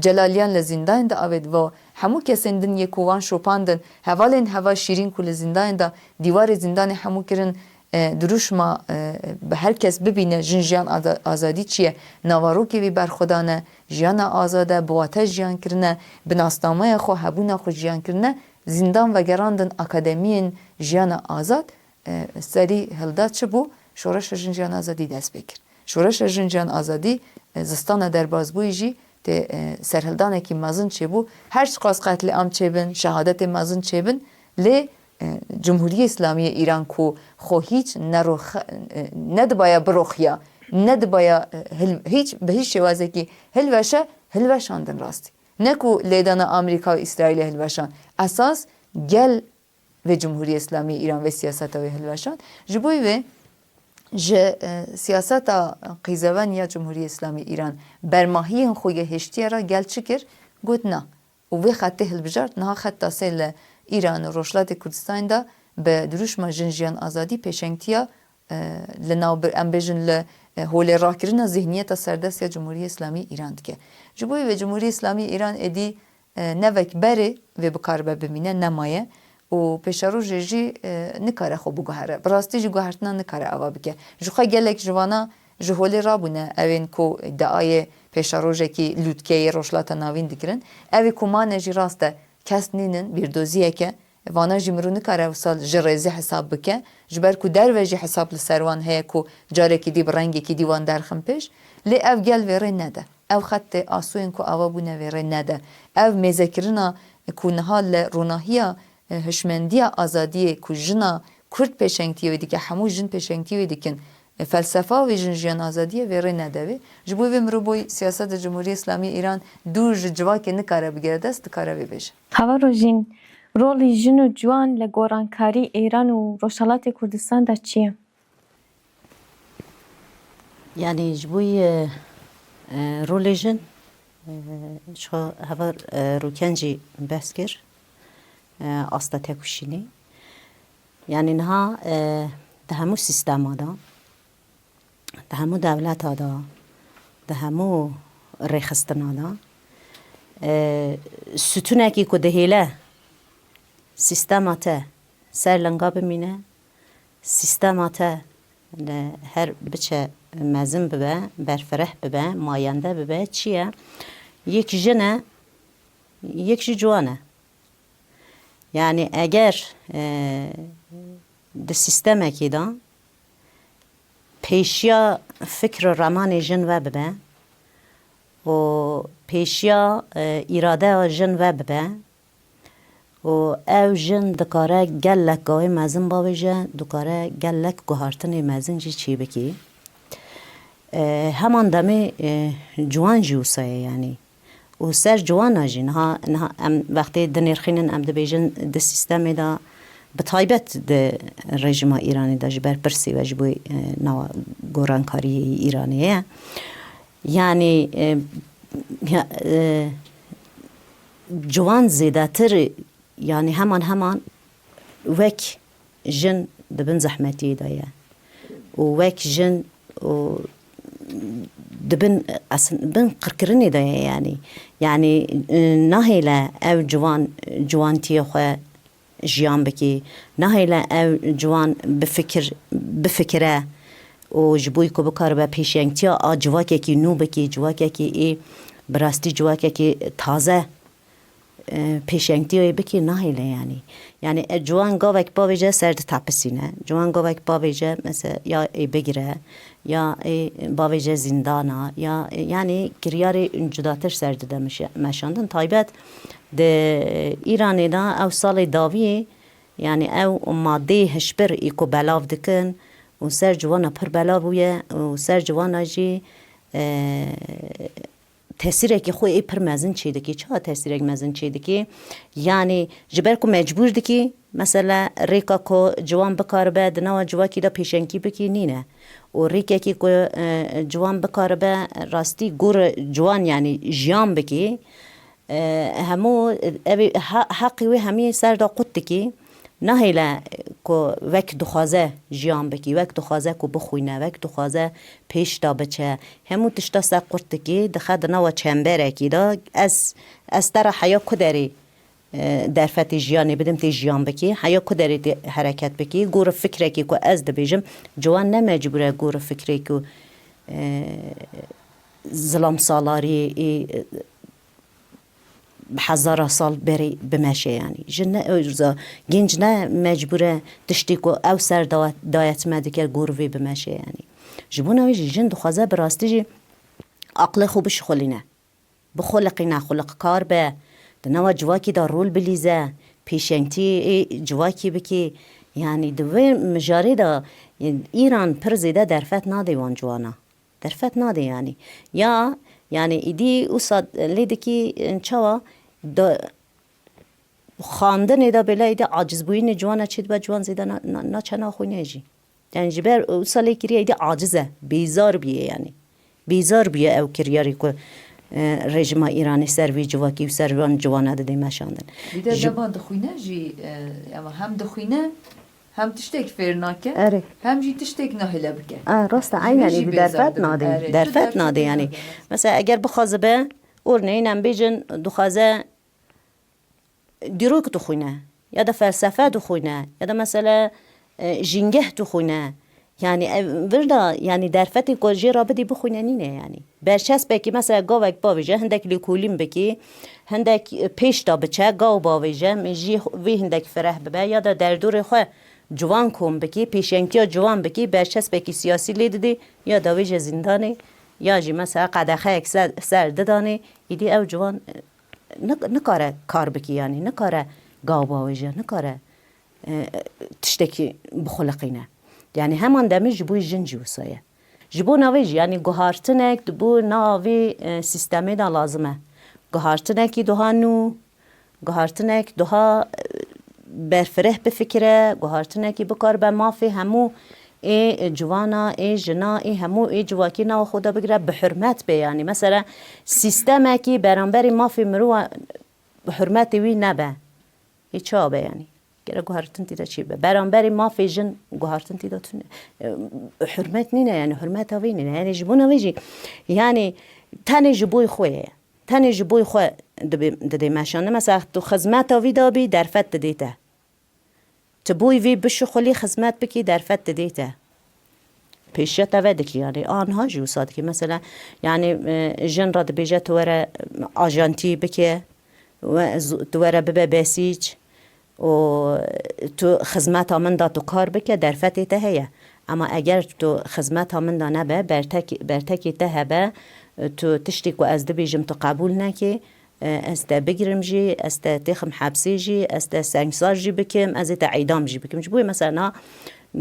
Celaliyan li zîndanê de avêt, ve hemû kesên din yê ku wan şopandin, hevalên heva Şîrîn ku li zîndanê de dîwarê zîndanê hemû kirin, e, dirûşma, e, bi her kes bibîne jin jiyan aza-, azadî çi ye, navarokê wî berxwedan e, jiyana azad e, bi wate jiyan kirine, bi nasnameya xwe, hebûna xwe jiyan kirine, zîndan vegerandin akademiyên jiyana azad, e, serî hilda çi bû? Şoreşa Jin Jiyan Azadî dest pê kir. Şoreşa Jin Jiyan Azadî, e, zistana derbazbûyî jî tê, e, serhildanekî mezin çêbû. Her çiqas qetlîam çêbin, şehadetê mezin çêbin, lê, e, Cumhuriyê Îslamî yê Îran ku xwe hîç nerox-, e, nedibaya biroxiya, nedibaya, e, hil-, hîç, bi hîç şêwazekî hilweşe, hilweşandin rastî. Ne ku lêdana Amerîka û Îsraîlê hilweşand. Esas gel vê Cumhuriyê Îslamî yê Îran, vê siyaseta wê hilweşand. Ji bo vê ji, e, siyaseta qîzewen ya Cumhuriyê Îslamî Îran bermahiyên xwe yê hiştiye re gel çi kir? Got na. Û vê xetê hilbijart, niha xeta sê li Îran û Rojhilatê Kurdistanê de bi dirûşma Jin Jiyan Azadî pêşengtiya, e, li nav bir-, em bêjin li, e, holê rakirina zihniyeta serdest ya Cumhuriyê Îslamî Îran dike. Ji bo vê Cumhuriyê Îslamî Îran êdî, e, ne wek berê vê bikaribe bimîne, nemaye û pêşerojê jî, e, nikare xwe biguhere. Bi rastî jî guhertina nikare ava bike. Ji xwe gelek ji vana ji holê rabûne, ew ên ku îdiayê pêşerojekî lûtkeyê Rojhilata Navîn dikirin. Ew ê ku mane jî rast e, kes nînin, bîrdoziyek e. Vana jî mirov nikare wisa ji rêzê hesab bike, ji ber ku derve jî hesab li ser wan heye ku carekî dî bi rengekî dî wan derxin pêş. Lê ev gel vê rê nede. Ev xetê asûyên ku ava bûne vê rê nede. Ev mêzekirina ku niha li ronahiya, e, hişmendiya azadiyê ku jina Kurd pêşengtiyê wê dike, hemû jin pêşengtiyê wê dikin, e, felsefa wê jin jiyan azadiyê vê rê nede wê. Ji bo vê miroboyî siyaseta Cumhuriyê Îslamî Îran dûr ji civakê nikare bigire dest, dikare vê bêje. Hava Rojîn, rolî jin û ciwan li gorankarî Îran û Rojhelatê Kurdistan de çi ye? Yanî ji bo yê, e, rolê jin, e, ji xwe heval, e, Rûken jî behs kir, e, asta tekoşînê. Yanî niha, e, di hemû sîstema de, di hemû dewleta de, di hemû rêxistina de, e, sütûnekî ku dihêle sîstema te ser linga bimîne, sîstema te li her biçe mezin bibe, berfireh bibe, mayende bibe, çi ye? Yek jin e, yek jî ciwan e. Yanî eger, e, di sîstemekê de pêşiya fikr û remanê jin vebibe û pêşiya, e, îradeya jin vebibe û ew jin dikare gelek gavê mezin bavêje, dikare gelek guhartinê mezin jî çêbikî. E, heman demê, e, ciwan jî wisa ye, yanî. Û ser ciwana jî niha, niha em wextê dinêrxînin, em dibêjin di sîstemê de, bi taybet di rejîma Îranê de ji ber pirsê ve ji bo, e, nava gorankariyê Îranê ye. Yanî, e, ya, e, ciwan zêdetir, yanî heman heman wek jin di bin zehmetiyê de ye û wek jin û di bin, aslin, bin qirkirinê de ye, yanî. Yanî, e, nahêle ew ciwan, ciwantiyê xwe jiyan bikî, nahêle ew ciwan bifikir-, bifikire û ji bo ku bikaribe pêşengtiya a civakekî nû bikî, civakekî ê bi rastî civakekî taze, e, pêşengtiyê wê bikî, nahêle, yanî. Yanî, e, ciwan gavek bavêje ser ditepisîne, ciwan gavek bavêje, mesela, ya ê bigire, ya ê bavêje zîndana, ya, e, yanî, kiryarê cudatir ser dide mişe-, meşandin. Taybet di Îranê de ew salê dawiyê, yanî, ew madeyê hişbir ê ku belav dikin û ser ciwana pir belav bûye û ser ciwana jî, e, tesîrekî xwe ê pir mezin çêdikî. Çawa tesîrek mezin çêdikî? Yanî ji ber ku mecbûr dikî, mesela rêka ku ciwan bikaribe di nava civakî de pêşengtî bikî nîne. Û rêkekî ku, e, ciwan bikaribe rastî gor ciwan, yanî jiyan bikî, E, hemû ev ê he-, heqî wê hemî ser de qut dikî. Nahêle ku wek dixwaze jiyan bikî, wek dixwaze ku bixwîne, wek dixwaze pêş de biçe. Hemû tişta ser qurt dikî, dixe di nava çemberekî de. Ez, ez te re heya ku derê, e, derfetê jiyanê bidim tê jiyan bikî, heya ku derê tê hereket bikî. Gor û fikrekî ku ez dibêjim, ciwan ne mecbûr e gor û fikrê ku, e, zilam salariyê, ê, bi hezara sal berê bimeşe yanî. Jin ne, genc ne mecbûr e tiştê ku ew ser dawa-, dayetime dike gor vê bimeşe yanî. Ji bona wê jî jin dixwaze bi rastî jî aqilê xwe bişixulîne. Bixuliqîne, xuliqkar be, di nava civakî de rol bilîze, pêşengtiyê civakî bikî. Yanî di vê mijarê de, e, Îran pir zêde derfet nade wan ciwana. Derfet nade yanî. Ya, yanî îdî wisa lê dikî, e, çawa da xandinê de bêle îdî acizbûyînê ciwana çê dibe, ciwan zêde na-, na-, naçe naxwîne jî. Yanî ji ber wisa lê kiriye îdî aciz e, bêzar bûye yanî. Bêzar bûye ew kiryarê ku, e, rejîma Îranê ser vî civakî û ser van ciwana didê meşandin. Ji dema dixwîne jî, e, ama hem dixwîne, hem tiştek fêr nake, Erê. hem jî tiştek nahêle bike. A, rast e, Ji vê aynen jî îdî bêzar derfet dibin. nadê. Erê, tu Derfet derfet nadê yanî. nadin. Mesela eger bixwazibe, örneğin em bêjin dixwaze dîrok dixwîne, ya da felsefe dixwîne, ya da mesela, e, jîngeh dixwîne. Yanî ev vir de, yanî derfetê ku jê re bidî bixwîne nîne yanî. Berçespekî mesela gavek bavêje, hindek lêkolîn bikî, hindek, e, pêş de biçe, gav bavêje, min jî vê hindek fireh bibe, ya da derdorê xwe ciwan kom bikî, pêşengtiya ciwan bikî, berçespekî siyasî lê didî, ya davêje zîndanê, ya jî mesela qedexeyek ser, ser didanê, îdî ew ciwan, e, nik-, nikare kar bikî, yanî nikare gav bavêje, nikare, e, tiştekî bixuliqîne. Yanî heman demê ji bo jin jî wisa ye. Ji bo navê jî, yanî guhartinek di bo navê, e, sîstemê de lazim e. Guhartinekî duha nû, guhartinek duha, e, berfireh bifikire, guhartinekî bikaribe mafê hemû ê civana, ê jina, ê hemû ê civakî nava xwe de bigire, bi hurmet bê yanî. Mesela sîstemekî beramberî mafê mirova hurmetê wî nebe. Ê çawa be yanî? Gerek guhartin tê de çi be? Beramberî mafê jin guhartin tê de tune. E, hurmet nîne yanî, hurmeta wî nîne. Yanî ji bona wê jî, yanî tenê ji boy xwe ye. Tenê ji boy xwe dibê, didê meşandin. Mesela tu xizmeta wî de bî, derfet didê te. Tu boy vî bişuxulî, xizmet bikî, derfet didê te. Pêşiya te vedikî, yanî aniha jî wisa dikî. Mesela, yanî, e, jin re dibêje tu were, e, ajantî bike, we, zu-, tu were bibe besîc û tu xizmeta min de tu kar bike, derfetê te heye. Ema eger tu xizmeta min de nebe, bertek-, bertekê te hebe, tu tiştê ku ez dibêjim tu qebûl nekî, e, ez te bigirim jî, ez te têxim hepsê jî, ez te sengsar jî bikim, ez ê te îdam jî bikim. Ji bo mesela na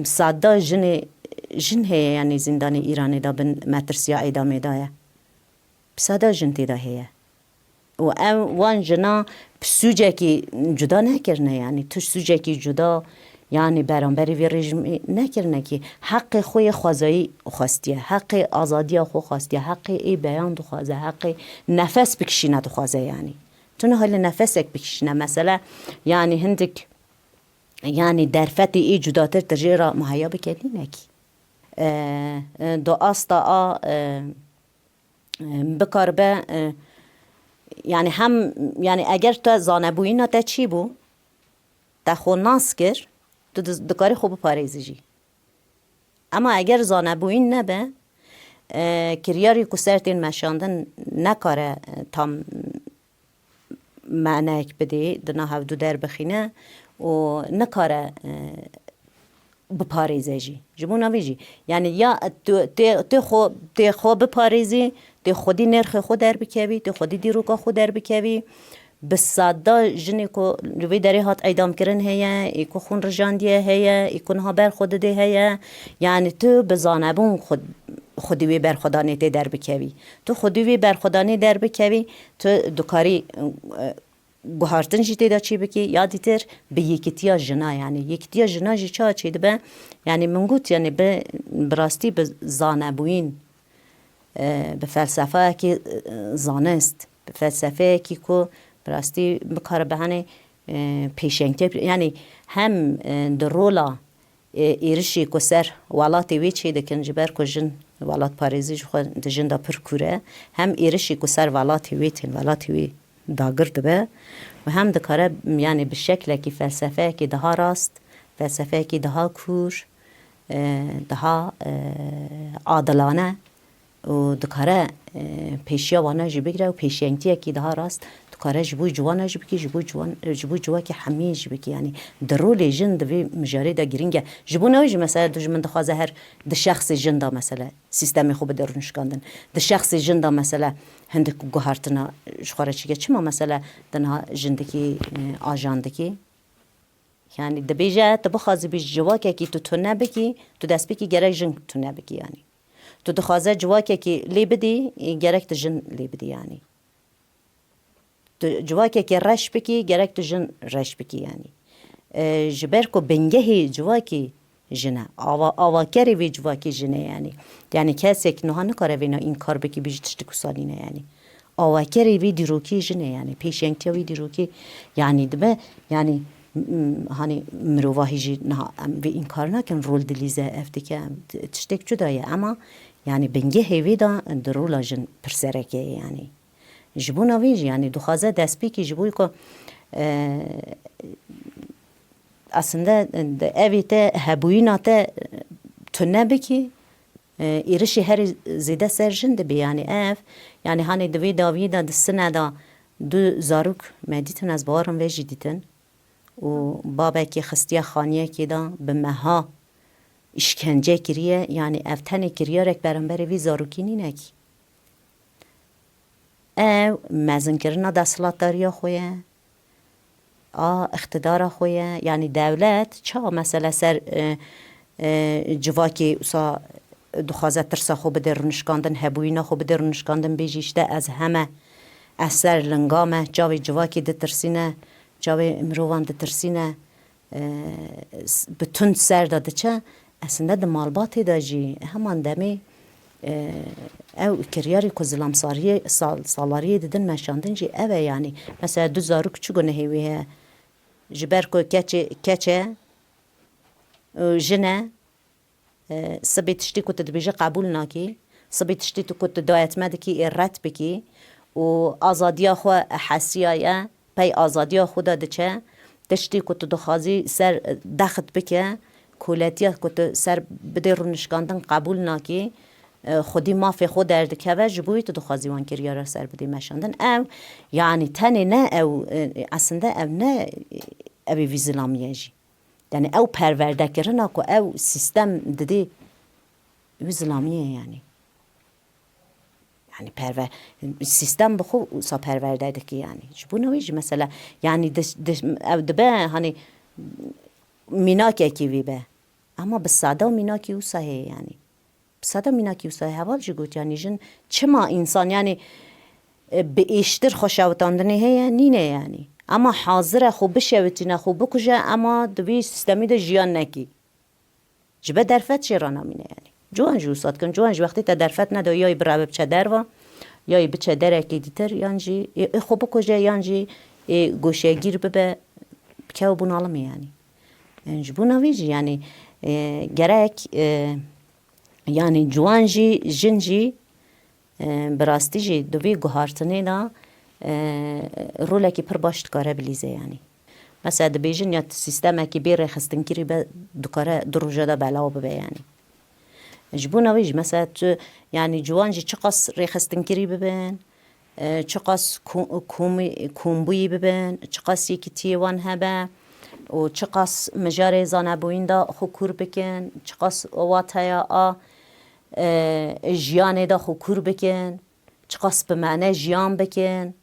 sada jinê, jin heye, yanî zîndanê Îranê de bin metirsiya îdamê de ye. Bi sada jin tê de heye. Û ev wan jina bi sûcekî cuda nekirine, yanî tu sûcekî cuda, yanî beramberî vê rejîmê nekirine kî heqê xwe yê xwezayî xwestiye, heqê azadiya xwe xwestiye, heqê ê beyan dixwaze, heqê nefes bikişîne dixwaze yanî. Tu niha li nefesek bikişîne mesela, yanî hindik, yanî derfetê ê cudatir tu jê re muheya bike nîne kî. E, e, do asta a, e, e, bikaribe, e, yanî hem, yanî eger te zanebûyîna te çî bû, te xwe nas kir, tu di-, dikarî xwe biparêzî jî. Ema eger zanebûyîn nebe, e, kiryarî ku ser tên meşandin nekare, e, tam maneyek bidê, di nav hevdû derbixîne û nikare, e, biparêze jî. Ji bona vê jî, yanî ya tu tê, tê xwe, tê xwe biparêzî, tê xwedî nirxê xwe derbikevî, tê xwedî dîroka xwe derbikevî, bi sada jinê ku li vê derê hat îdamkirin heye, ê ku xwîn rijandiye heye, ê ku niha ber xwe didê heye. Yanî tu bi zanebûn xwe, xwedî wê berxwedanê tê derbikevî. Tu xwedî wê berxwedanê derbikevî, tu dikarî, e, guhartin jî tê de çê bikî, ya dîtir bi yekitiya jina, yanî yekitiya jina jî çawa çêdibe? Yanî min got, yanî bi, bi rastî bi zanebûyîn, e, bi felsefeyekî, e, zanist, bi felsefeyekî ku Bi rastî bikare bihanê, e, pêşengtiye, yanî hem, e, di rola, e, êrişî ku ser welatê wê çê dikin, ji ber ku jin welatparêzî ji xwe di jin de pir kûr e, hem êrişî ku ser welatê wê tên, welatê wê dagir dibe û hem dikare, yanî bi şeklekî felsefeyekî daha rast, felsefeyekî daha kûr, e, daha, e, adilane û dikare, e, pêşiya wana jî bigire û pêşengtiyekî daha rast dikare ji bo ciwana jî bikî, ji bo ciwan, ji bo civakê hemiyê jî bikî. Yanî di rolê jin di vê mijarê de girîng e. Ji bo newê jî mesela dijmin dixwaze her di şexsê jin de mesela sîstemê xwe bide rûnişkandin. Di şexsê jin de mesela hindik guhartina ji xwe re çêke. Çima mesela di niha jin dikî, e, ajan dikî? Yanî dibêje, tu bixwazî bî civakekî tu tune bikî, tu dest bikî gerek jin tune bikî yanî. Tu dixwaze civakekî lê bidî, gerek tu jin lê bidî yanî. Tu civakekî reş bikî, gerek tu jin reş bikî yanî. E, ji ber ku bingehê civakî jin e, ava, avakerê vê civakî jin e yanî. Yanî kesek niha nikare vêna înkar bikî, bî jî tiştik wisa nîne yanî. Avakerê vê dîrokî jin e yanî. Pêşengtiya vê dîrokî yanî dibe yanî, m-, m-, hanî mirovahî jî niha em vê înkar nakin, rol dilîze, ev dike, em t-, tiştek cuda ye. Ema yanî bingehê vê de di rola jin pirsereke ye yanî. Ji bona vê jî yanî dixwaze dest pê kî ji bo ku, e, aslında, e, evê te hebûyîna te, e, tune bikî, e, êrişê herî zêde ser jin dibê. Yanî ev, yanî hanê di vê dawiyê de di sine de du zarok me dîtin, ez bawerim vê jî dîtin. Û babekî xistiye xaniyekê de bi meha îşkence kiriye. Yanî ev tenê kiryarek beramberê vî zarokî nîne kî. Ew mezinkirina desthilatdariya xwe ye, a îqtidara xwe ye. Yanî dewlet çawa mesela ser, e, e, civakê wisa dixwaze tirsa xwe bide rûnişkandin, hebûyîna xwe bide rûnişkandin, bêjî îşte ez heme, ez ser linga me, çavê civakê ditirsîne, çavê mirovan ditirsîne. E, s-, bi tund ser de diçe, aslında di malbatê de jî heman demê, e, ew kiryarê ku zilamsariyê, sal-, salariyê didin meşandin jî ev e, yanî. Mesela du zarok çi gunehê wê heye? Ji ber ku keçê, keç e, û jin e, E, sibê tiştî ku tu dibêjî qebûl nakî, sibê tiştî tu ku tu dayetme dikî ê red bikî û azadiya xwe hesiyaye, pey azadiya xwe de diçe, tiştî ku tu dixwazî ser, e, dexit bike, koletiya ku tu ser bidê rûnişkandin qebûl nakî, e, xwedî mafê xwe derdikeve, ji bo wî tu dixwazî wan kiryara ser bidê meşandin. Ew, yanî tenê ne ew, e, aslında ev ne, ev ê vî zilamî ye jî. Yanî ew perwerdekirina ku ew sîstem didê wî zilamiyê yanî. Yanî perwe-, sîstem bi xwe wisa perwerde dike yanî. Ji bona wî jî mesela yanî di, di, ew dibe hanî mînakekî vî be. Ama bi sade û mînakî wisa heye yanî. Bi sade mînakî wisa heval jî got, yanî jin çima însan, yanî, e, bi êştir xwe şewitandinê heye, nîne yanî. Ema hazir e xwe bişewitîne, xwe bikuje, ema di vî sîstemî de jiyan nekî. Ji be derfet jê re namîne yanî. Ciwan jî wisa dikin, ciwan jî wextê te derfet neda, ya yî bireve biçe derva, ya yî biçe derekê dîtir, yan jî ê, ê xwe bikuje, yan jî ê goşegîr bibe, bikewe bunalimê yanî. Yanî ji bona vî jî yanî, e, gerek, e, Yanî ciwan jî, jin jî, e, bi rastî jî di vî guhartinê de, e, rolekî pir baş dikare bilîze yanî. Mesela dibêjin ya tu sîstemekî bê rêxistinkirî be, dikare du roja de belaw bibe yanî. Ji bona wî jî mesela tu, yanî ciwan jî çiqas rêxistinkirî bibin, e, çiqas ko-, komî-, kombûyî bibin, çiqas yekîtiyê wan hebe û çiqas mijarê zanebûyîn de xwe kûr bikin, çiqas wateya a, e, jiyanê de xwe kûr bikin, çiqas bi mane jiyan bikin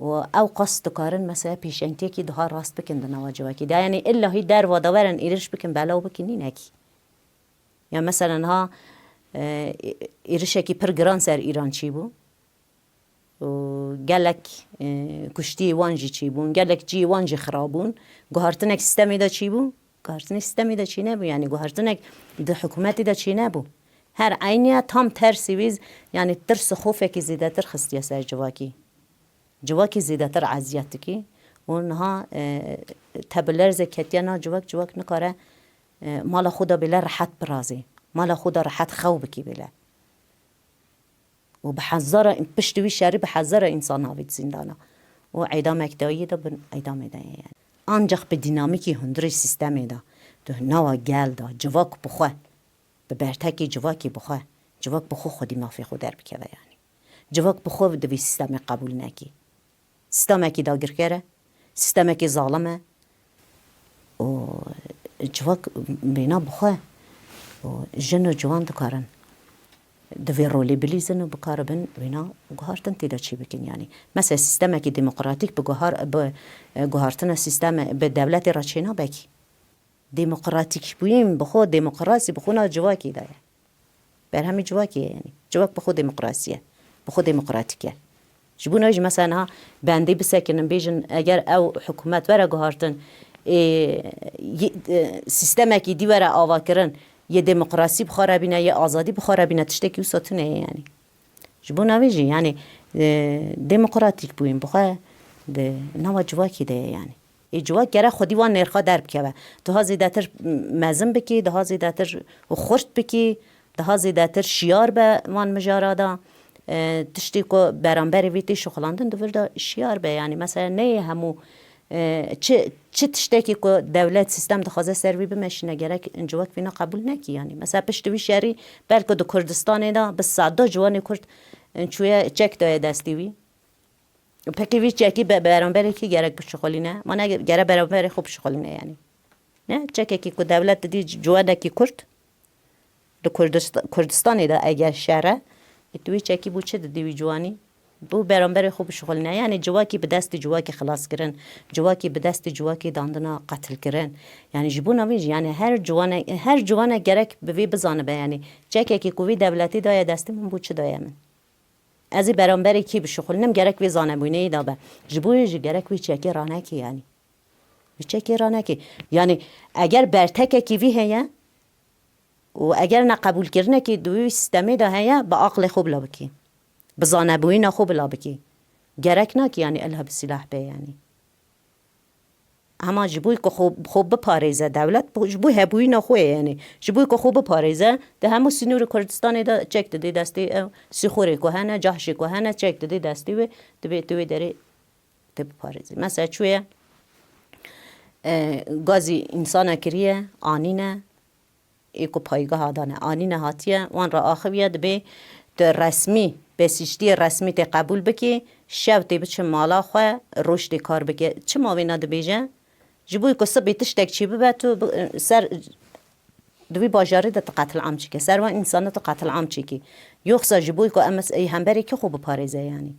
û ew qas dikarin mesela pêşengtiyekî daha rast bikin di nava civakî de. Yanî illahî derva de werin êriş bikin, belaw bikin nîne kî. Ya mesela niha, e, êrişekî pir giran ser Îran çîbû. û gelek, e, kuştiyê wan jî çêbûn, gelek cihê wan jî xirabûn. Guhartinek sîstemê de çêbû? Guhartinek sîstemê de çênebû, yanî guhartinek di hikûmetê de çênebû. Her eyniya tam tersî wî, yanî tirs û xofekî zêdetir xistiye ser civakî. Civakê zêdetir eziyet dikî û niha, e, te bi lerzê ketiye na civak, civak nikare, e, mala xwe de bêle rehet birazê. Mala xwe de rehet xew bikî bêle. Û bi hezara, piştî wî şerî bi hezara însan havît zîndana. Û eydamek dayî de bin eydamê de ye yani. Ancak bi dînamîkî hundirê sîstemê de, tu nava gel de, civak bi xwe, bi bertekê civakê bi xwe, civak bi xwe xwedî mafê xwe derbikeve yani. Civak bi xwe divê sîstemê qebûl nekî. Sîstemekî dagirker e, sîstemekî zalim e û civak bêna bi xwe û jin û ciwan dikarin di vê rolê bilîzin û bikaribin wêna guhartin tê de çê bikin. Yanî mesela sîstemekî demokratîk bi guhar-, bi, e, guhartina sîsteme, bi dewletê re çênabe kî. Demokratîkbûyîn bi xwe, demokrasî bi xwe nav civakê de ye. Berhemê civakê ye yanî. Civak bi xwe demokrasî ye. Bi xwe demokratîk e. Ji bo niha jî mesela niha bendê bisekinin, bêjin eger ew hikûmet were guhartin, ê, yê, e, sîstemekî dî were avakirin, yê demokrasî bi xwe re bîne, yê azadî bi xwe re bîne, tiştekî wisa tune ye yanî. Ji bo navê jî, yanî, e, demokratîk bûyîn bi xwe di nava civakê de ye, yanî. Ê civak gere xwedî wan nêrxa derbikeve. Daha zêdetir mezin bikî, daha zêdetir xurt bikî, daha zêdetir şiyar be wan mijara de. E, tiştê ku beramberê vê tê şixulandin, di vir de şiyar be. Yanî, mesela, neyê hemû E, çi, çi tiştekî ku dewlet, sîstem dixwaze ser wî bimeşîne, gerek civak vîna qebûl nekî, yanî. Mesela piştî wî şerî belku di Kurdistanê de bi seda ciwanê Kurd, e, çûye çek daye destî wî. Pekî vî çekî be-, beramberê kî gerek bişixulîne? Ma ne gere beramberê xwe bişixulîne, yanî. Ne? Çekekî ku dewlet didî ci-, ciwanekî Kurd, Li Kurdist-, Kurdistanê de eger şer e, ê tu wî çekî bo çi didî wî ciwanî? Bo beramberê xwe bişixulîne. Yanî civakî bi destî civakî xilas kirin, civakî bi destî civakî dandina qetil kirin. Yanî ji bo navê jî, yanî her ciwane-, her ciwanek gerek bi vê bizanibe. Yanî çekekî ku vî dewletî daye destî min, bo çi daye min? Ez ê beramberê kî bişixulinim, gerek vê zanebûneyê de be. Ji bo wê jî gerek wî çekê ranekê, yanî. Wî çekê ranekê. Yanî eger bertekekî vî heye, û eger ne qebûlkirinekî di wî sîstemê de heye, bi aqlê xwe bila bikî. Bi zanebûyîna xwe bila bikî. Gerek nakî, yanî, illa bi sîlah be, yanî. Hema ji bo ku xwe, xwe biparêze dewlet, bo, ji bo hebûyîna xwe ye, yanî. Ji bo ku xwe biparêze, di hemû sînorê Kurdistanê de çek didê destê ew, sîxorê ku hene, cahşê ku hene, çek didê destê wê, dibê tu wê derê tê biparêzî. Mesela çûye, e, gazî însana kiriye, anîne, ê ku paygeha dane, anîne hatiye, wan re axiviye, dibê tu resmî, besîştiyê resmî tê qebûl bikî, şev tê biçe mala xwe, roj tê kar bike. Çima wêna dibêje? Ji bo ku sibê tiştek çê bibe, tu bi, ser, di vî bajarê de tu qetil am çêke, ser van însana tu qetil am çêkî. Yoxsa ji bo ku em ez ê hemberê kî xwe biparêze, yanî.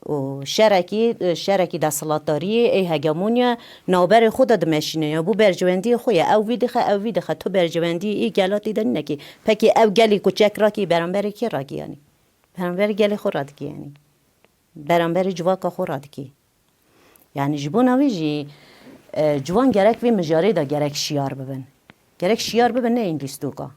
û şerekî, şerekî desthilatdariyê, ê hegemonya navberê xwe de dimeşîne ya, bo berjewendiyê xwe ye. Ew vî dixe, ew vî dixe. Tu berjewendiyê ê gela tê de nînekî. Pekî ew gelê ku çek rakî, beramberê kê rakî, yanî? Beramberê gelê xwe radikî, yanî. Beramberê civaka xwe radikî. Yanî ji bo navê jî, e, ciwan gerek vê mijarê de gerek şiyar bibin. Gerek şiyar bibin, ne ên lîstoka.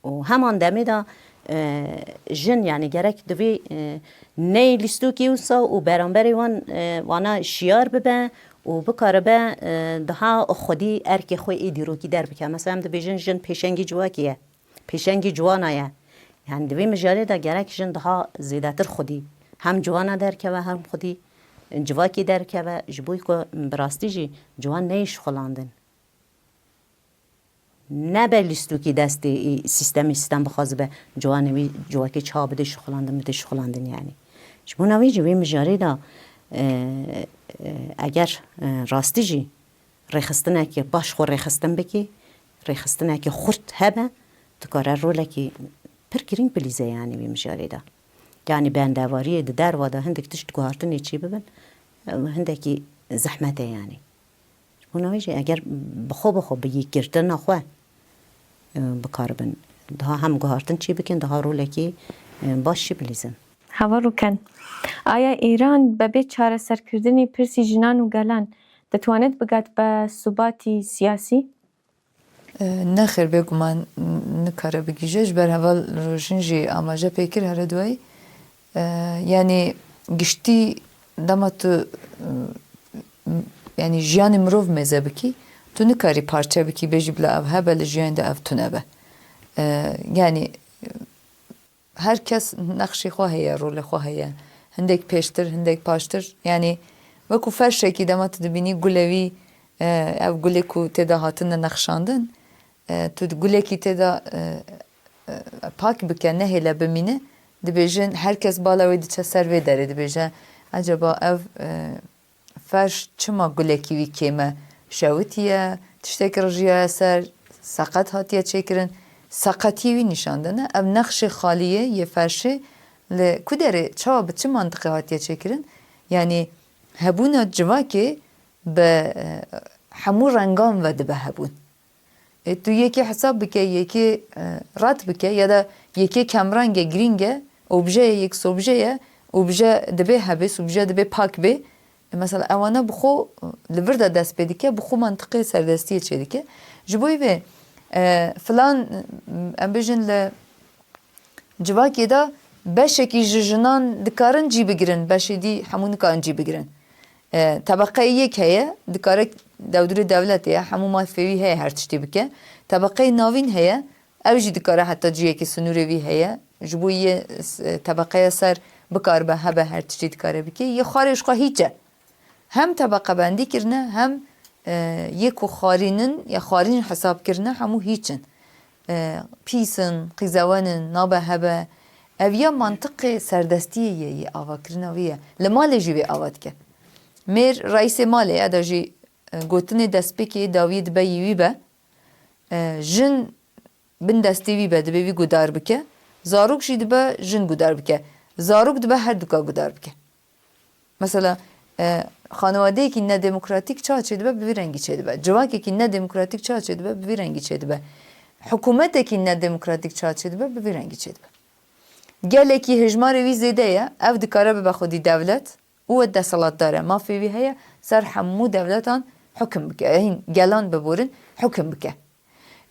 Û heman demê de, e, jin, yanî gerek divê, e, neyê lîstokê wisa û beramberê wan, e, wana şiyar bibe û bikaribe, e, daha xwedî erkê xwe ê dîrokî derbike. Mesela em dibêjin jin pêşengî civakê ye, pêşengî ciwana ye. Yanî di vê mijarê de gerek jin daha zêdetir xwedî hem ciwana derkeve hem xwedî civakê derkeve, ji bo ku bi rastî jî ciwan neyê şixulandin. Nebe lîstokî destê î sîstemê, sîstem bixwazibe ciwanê wî civakê çawa bidê şixulandin, bidê şixulandin, yanî. Ji bo navê jî vê mijarê de, e, e, eger, e, rastî jî rêxistinekê baş xwe rêxistin bikî, rêxistinekê xurt hebe, dikare rolekî pir girîng bilîze, yanî, vê mijarê de. Yanî bendewariyê di derva de hindik tişt guhartinê çê bibin, e, hindekî zehmet e, yanî. Ji bo navê jî eger bi xwe bi xwe, bi yekgirtina xwe, e, bikaribin, daha hem guhartin çê bikin, daha rolekî, e, baş jî bilîzin. Heval Rûken, aya Îran bebê çareserkirdinê pirsî jinan û gelan ditwanit bigat be sûbatî siyasî? E, nexêr, bêguman nikare bigihîje. Ji ber heval Rojîn jî amaje pê kir here duayî. E, yanî giştî dema tu, e, yanî jiyanê mirov mêze bikî, tu nikarî parçe bikî, bêjî bila ev hebe, li jiyanê de ev tune be. E, yanî, e, her kes nexşê xwe heye, rolê xwe heye. Hindek pêştir, hindek paştir. Yanî wekû ferşekî dema tu dibînî gulê wî, e, ev gulê ku tê de hatine nexşandin, e, tu gulekî tê de, e, e, pak bike, nehêle bimîne, dibêjin her kes bala wê diçe ser vê derê, dibêje, eceba ev, e, ferş çima gulekî wî kêm e? Şewitiye, tiştekî rijiyaye ser, seqet hatiye çêkirin. Seqetiyê wî nîşan dine. Ev nexşê xaliyê yê ferşê li ku derê, çawa, bi çi mantiqê hatiye çêkirin? Yanî hebûna civakê bi, e, hemû rengan ve dibe hebûn. E, tu yekê hesab bike, yekê, e, red bike ya da yekê kemreng e, girîng e, obje ye, yek sobje ye, obje dibe hebe, subje dibe pak be. E, mesela ewana bi xwe, e, li vir de dest pê dike, bi xwe mantiqê serdestiyê çêdike. Ji bo vê, e, filan, e, em bêjin li civakê de beşekî ji jinan dikarin cî bigirin, beşê dî hemû nikarin cî bigirin. E, tebeqeyê yek heye, dikare dewdurê dewletê ye, hemû mafê wî heye her tiştê bike. Tebeqeyê navîn heye, ew jî dikare heta ciyekî sinûrê wî heye. Ji bo yê, e, tebeqeya ser bikaribe hebe her tiştê dikare bike. Yê xwarê ji xwe hîç e. Hem tebeqebendî kirine, hem, e, yê ku xwarînin ya xwarîn hesab kirine, hemû hîç in. E, pîs in, qîzewen in, nabe hebe. Ev ya mantiqê serdestiyê ye, yê avakirina wî ye. Li malê jî wê ava dike. Mêr reîsê malê ye, eda jî, e, gotinê destpêkê dawiyê dibe yî wî be. E, jin bin destê wî be, dibê wî guhdar bike. Zarok jî dibe jin guhdar bike. Zarok dibe her duka guhdar bike. Mesela, e, xanewedeyekî nedemokratîk çawa çêdibe, bi vî rengî çêdibe. Civakekî nedemokratîk çawa çêdibe, bi vî rengî çêdibe. Hikûmetekî nedemokratîk çawa çêdibe, bi vî rengî çêdibe. Gelekî hejmarê wî zêde ye, ev dikare bibe xwedî dewlet û wê desthilatdar e. Mafê wî heye ser hemû dewletan hukim bike. Hîn gelan biborin, hukim bike.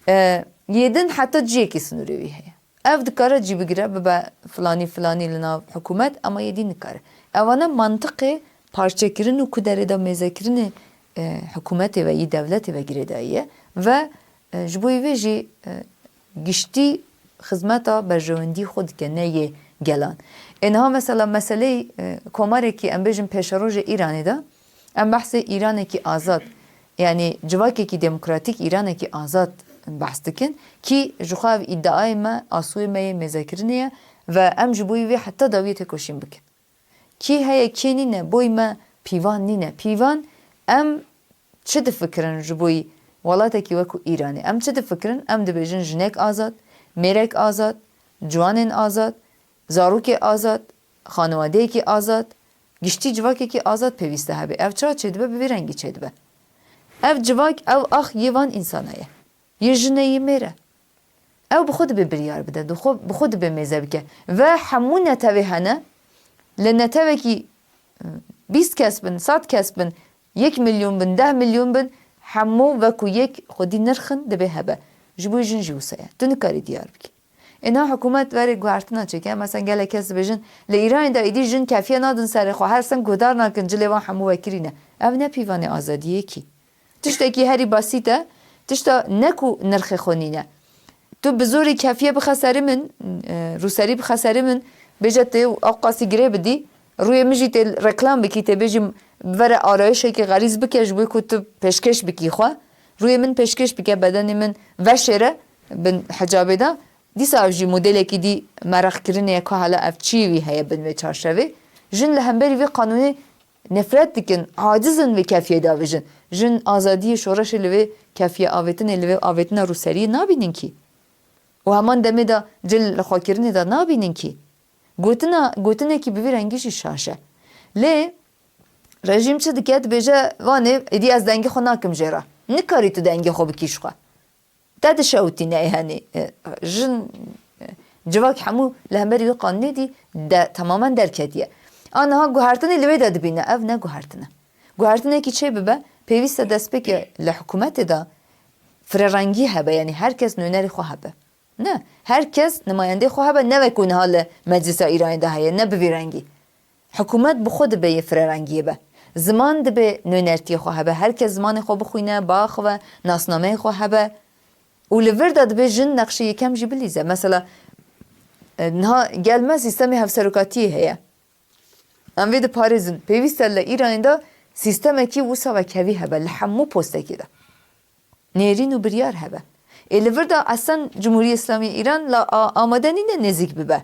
E, yê din heta ciyekî sinûrê wî heye. Ev dikare cî bigire, bibe filanî filanî li nav hikûmet, ama yê dî nikare. Ewana mantiqê parçekirin û ku derê de mêzekirinê, e, hikûmetê ve, yî dewletê ve girêdayî ye ve, e, ji bo vê jî, e, giştî xizmeta berjewendî xwe dike, ne yê gelan. Ê niha mesela meseleyê, e, komarekî, em bêjin pêşerojê Îranê de, em behsê Îranekî azad, yanî civakekî demokratîk, Îranekî azad behs dikin, kî ji xwe ev îdiayê me, asûyê me yê mêzekirinê ye ve em ji bo wî heta dawiyê têkoşîn bikin. Kî heye, kê nîne, boy me pîvan nîne. Pîvan em çi difikirin ji bo wî welatekî wekû Îranê? Em çi difikirin? Em dibêjin jinek azad, mêrek azad, ciwanên azad, zarokê azad, xanewedeyekî azad, giştî civakekî azad pêwîst e hebe. Ev çawa çêdibe? Bi vî rengî çêdibe. Ev civak, ew ax yê van însana ye. Yê jin e, yê mêr e. Ew bi xwe dibe biryar bide, bi xwe, bi xwe dibe mêze bike. Ve hemû netewê hene, li netewekî, e, bîst kes bin, sed kes bin, yek milyon bin, deh milyon bin, hemû wekû yek xwedî nirxin dibe hebe. Ji bo jin jî wisa ye. Tu nikarî diyar bikî. Ê niha hikûmet verê guhertina çêke. Mesela gelek kes dibêjin, li Îranê de êdî jin kefiye nadin serê xwe, her seng guhdar nakin, cilê wan hemû vekirî ne. Ev ne pîvanê azadiyê kî. Tiştekî herî basît e, tişta ne ku nirxê xwe nîne. Tu bi zorê kefiye bixe serê min, e, rûserî bixe serê min, bêje tê ewqasî girê bidî, rûyê min jî tê reklam bikî, tê bêjî vere arayişekî xerîz bike ji bo ku tu pêşkêş bikî xwe. Rûyê min pêşkêş bike, bedenê min veşêre bin hicabê de. Dîsa ev jî modelekî dî meraqkirinê ye ku hala ev çiyê wî heye bin vê çarşevê. Jin li hemberî vê qanûnê nefret dikin, aciz in vê kefiyê de avêjin. Jin azadiyê şoreşê li vê kefiye avêtinê, li vê avêtina rûseriyê nabînin kî. Û heman demê de cil li xwekirinê de nabînin kî. Gotina, gotinekî bi vî rengî jî şaş e. Lê rejîm çi dike? Dibêje, vanê, êdî ez dengê xwe nakim jê re. Nikarî tu dengê xwe bikî ji xwe. Te dişewitîne, yanî, e, jin, e, civak hemû li hemberî wî qanûnê dî de, temamen derketiye. A niha guhertinê li wê de dibîne, ev ne guhertin e. Guhertinekî çê bibe, pêwîst e destpêkê li hikûmetê de firerengî hebe, yanî her kes nûnerê xwe hebe. Ne, her kes nimayendê xwe hebe, ne wek ku niha li Meclisa Îranê de heye, ne bi vî rengî. Hikûmet bi xwe dibe yê firerengiyê be. Ziman dibe nûnertiyê xwe hebe. Her kes zimanê xwe bixwîne, biaxive, nasnameyê xwe hebe. Û li vir de dibe jin nexşê yekem jî bilîze. Mesela, e, niha gel me sîstemê hevserokatiyê heye. Em vê diparêzin. Pêwîst e li Îranê de sîstemekî wisa wekhevî hebe, li hemû postekê de. Nêrîn û biryar hebe. Ê li vir de eslen Cumhuriyê Îslamî Îran la a-, amade nîne nêzîk bibe.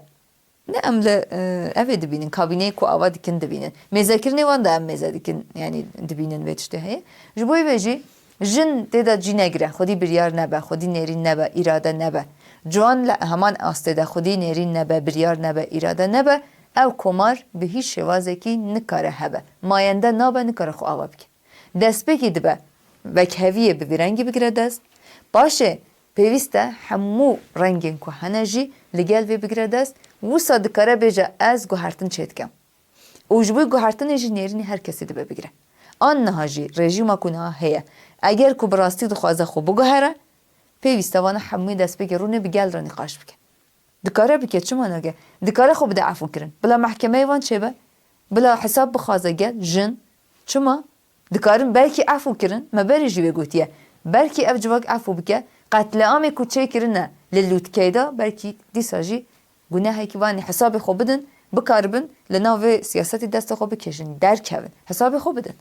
Ne em li, e, evê dibînin, kabîneyê ku ava dikin dibînin. Mêzekirinê wan de em mêze dikin, yanî dibînin vê tiştê heye. Ji bo vê jî jin tê de cî negire, xwedî biryar nebe, xwedî nêrîn nebe, îrade nebe. Ciwan li heman astê de xwedî nêrîn nebe, biryar nebe, îrade nebe, ew komar bi hîç şêwazekî nikare hebe. Mayende nabe, nikare xwe ava bike. Destpêkî dibe wekheviyê bi vî rengî bigire dest. Paşê pêwîst e hemû rengên ku hene jî li gel vê bigire dest. Wisa dikare bêje, ez guhertin çêdikim. Û ji bo guhertinê jî nêrînê her kesî dibe bigire. An niha jî rejîma ku niha heye, eger ku bi rastî dixwaze xwe biguhere, pêwîst e vana hemûyê destpêkê rûnê bi gel re nîqaş bike. Dikare bike, çima nake? Dikare xwe bide efûkirin. Bila mehkemeyê van çêbe. Bila hesab bixwaze gel, jin. Çima? Dikarin belkî efû kirin, me berê jî wê gotiye. Belkî ev civak efû bike, qetliamê ku çêkirine li Lûtkeyê de, belkî dîsa jî gunehekî vanî hesabê xwe bidin, bikaribin li nav vê siyasetê destê xwe bikêşin, derkevin. Hesabê xwe bidin.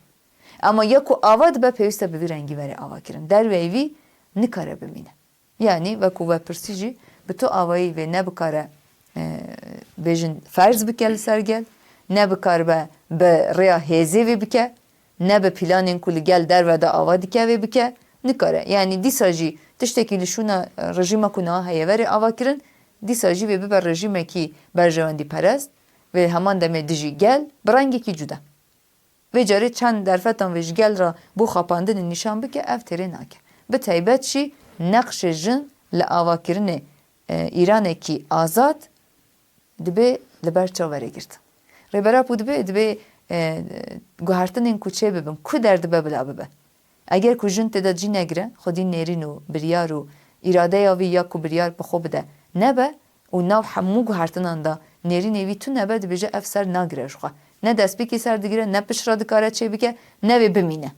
Ema ya ku ava dibe, pêwîst e bi vî rengî were avakirin. Derveyî vî nikare bimîne. Yanî, wekû vepirsî jî bi tu avayî vê nebikare, e, bêjin ferz bike li ser gel, nebikaribe bi rêya hêzê vê bike, ne bi planên ku li gel derve de ava dike vê bike, nikare. Yanî, dîsa jî tiştekî li şûna, e, rejîma ku niha heye were ava kirin, dîsa jî vê bibe rejîmekî berjewendîperest, vê heman demê dijî gel, bi rengekî cuda. Vê carê çend derfetan vê ji gel re bo xapandinê nîşan bike, ev têrê nake. Bi taybet jî neqşê jin li avakirinê, e, Îranekî azad dibe li ber çav were girtin. Rêbera ku dibe, dibe, e, guhertinên ku çê bibin, ku der dibe bila bibe. Eger ku jin tê de cî negire, xwedî nêrîn û biryar û îradeya vî ya ku biryar bi xwe bide nebe û nav hemû guhertinan de nêrînê vî tune be, dibêje ev ser nagire ji xwe. Ne destpêkê ser digire, ne piştre dikare çêbike, ne vê bimîne.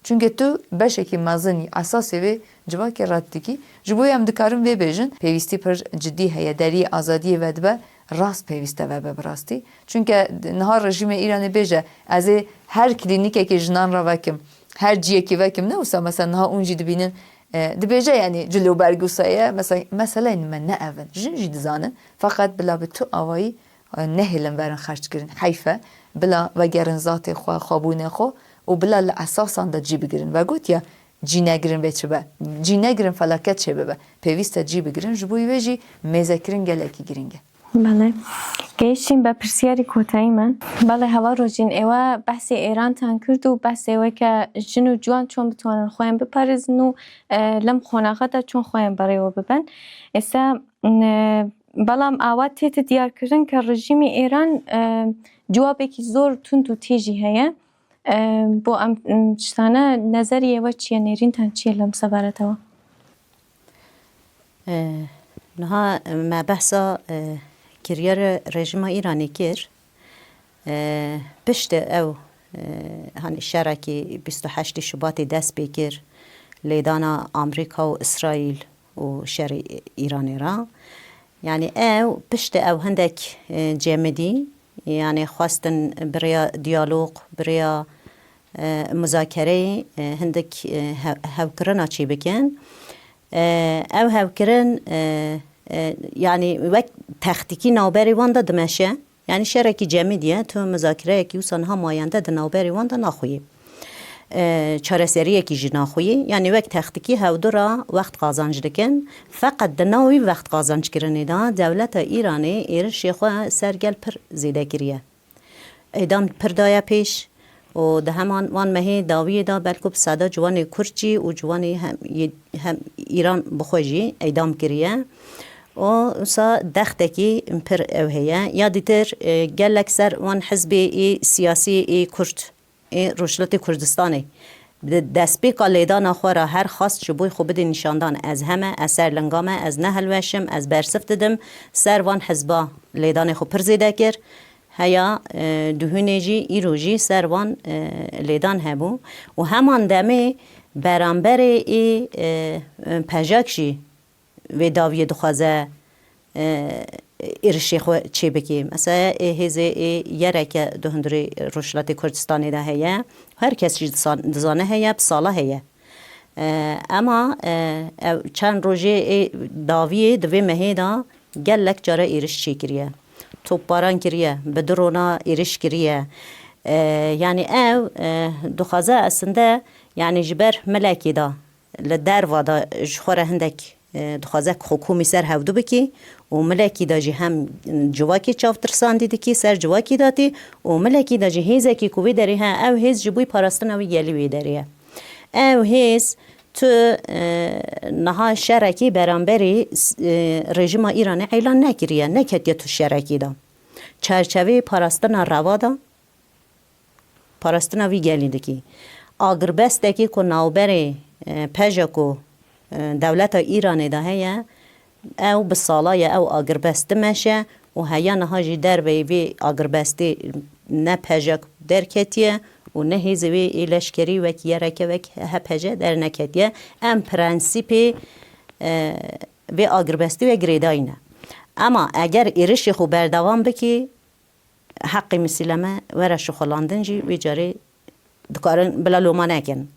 Çunke tu beşekî mezin î esasê vê civakê red dikî. Ji bo em dikarin vê bêjin, pêwîstî pir cidî heye, deriyê azadiyê vedibe, rast pêwîst e vebe bi rastî. Çunke niha rejîmê Îranê bêje, ez ê her klînîkekê jinan re vekim, her ciyekî vekim, ne wisa mesela niha hûn jî dibînin, e, dibêje, yanî cilo bergûsa ye, mesela meseleyên me ne ev in. Jin jî dizanin, feqet bila bi tu avayî, e, nehêlin verin xerckirin. Heyf e, bila vegerin zatê xwe, xwebûnê xwe û bila li esasan de cî bigirin. Vegotiye, cî negirin vê çi be? Cî negirin felaket çê bibe. Pêwîst e cî bigirin, ji bo wê jî mêzekirin gelekî girîng e. Belê. Gehiştîn be pirsiyarî kotayî min. Belê, heval Rojîn, êwe behsê êrantan kir û behsê weke jin û ciwan çon bitwanin xwe yên biparêzin û, e, lem qonaxa de çon xwe yên berêwe bibin. Êse, e, belam awa tête diyarkirin ke rejîmê Êran, e, cewabekî zor tund û tîjî heye. E, bo em, em, tiştane nezeriyê we çi ye, nêrîntan çi ye lem sebaretewa? E, niha me behsa, e, kiryara rejîma Îranê kir. E, piştî ew, e, hani şerekî bîst û heştê Şubatê dest pê kir, lêdana Amerîka û Îsraîl û şerê Îranê re. Yanî ew, piştî ew hindek, e, cemidî, yanî xwestin bi rêya diyalog, bi rêya, e, muzakereyê, e, hindik, e, hev-, hevkirina çêbikin. E, ew hevkirin, e, e, yanî wek textîkî navberê wan de dimeşe. Yanî şerekî cemidî ye, tu muzakireyekî wisa niha mayende di navberê wan de naxuyê. E, çareseriyekî jî naxuyê. Yanî wek textîkî hevdu re wext qazanc dikin. Feqet di nav wî wext qazanc kirinê de dewleta Îranê êrişê xwe ser gel pir zêde kiriye. Eydam pir daye pêş û di heman wan mehê dawiyê de belkû bi seda ciwanê Kurd jî û ciwanê hem, yê, hem Îran bi xwe jî eydam kiriye. Û wisa dextekî pir ew heye. Ya dîtir, e, gelek ser wan hizbê ê siyasî ê Kurd, ê Rojhilatê Kurdistanê, Di destpêka lêdana xwe re her xwest ji bo xwe bidê nîşandan, ez heme, ez ser linga me, ez ne hilweş im, ez bersiv didim, ser van hizba lêdanê xwe pir zêde kir. Heya, e, duhûnê jî, îro jî ser van, e, lêdan hebû û heman demê beramberê ê, e, e, pejak jî vê dawiyê dixwaze, e, êrişê xwe çêbikê. Mesela ê hêzê ê yereke di hundirê Rojhilatê Kurdistanê de heye. Her kes jî disan-, dizane heye, bi sala heye. E, ema, e, ev çend rojê ê dawiyê di vê mehê de gelek cara êriş çêkiriye. Topbaran kiriye, bi drona êriş kiriye. E, yanî ew, e, dixwaze esinde, yanî ji ber milekê de li derva de ji xwe re hindek, e, dixwaze ku xwe komî ser hevdu bikî û milekî de jî hem civakê çavtirsandî dikî ser civakî de tî û milekî de jî hêzekî ku wê derê he, ew hêz ji bo parastina wî gelî wê derê ye. Ew hêz tu, e, niha şerekî beramberî, e, rejîma Îranê elan nekiriye, neketiye tu şerekî de. Çarçeveyê parastina reva de, parastina vî gelî dikî. Agirbestekî ku navberê, e, pejek û, e, dewleta Îranê de heye, ew bi sala ye, ew agirbest dimeşe û heya niha jî derveyî vê agirbestê ne pejek derketiye û ne hêzê wê ê leşkerî wek yereke wek H P C derneketiye. Em prensîpê, e, vê agirbestî ve girêdayî ne. Ema eger êrişê xwe berdewam bikî, heqê misîleme were şixulandin jî wê carê dikarin bila loma nekin.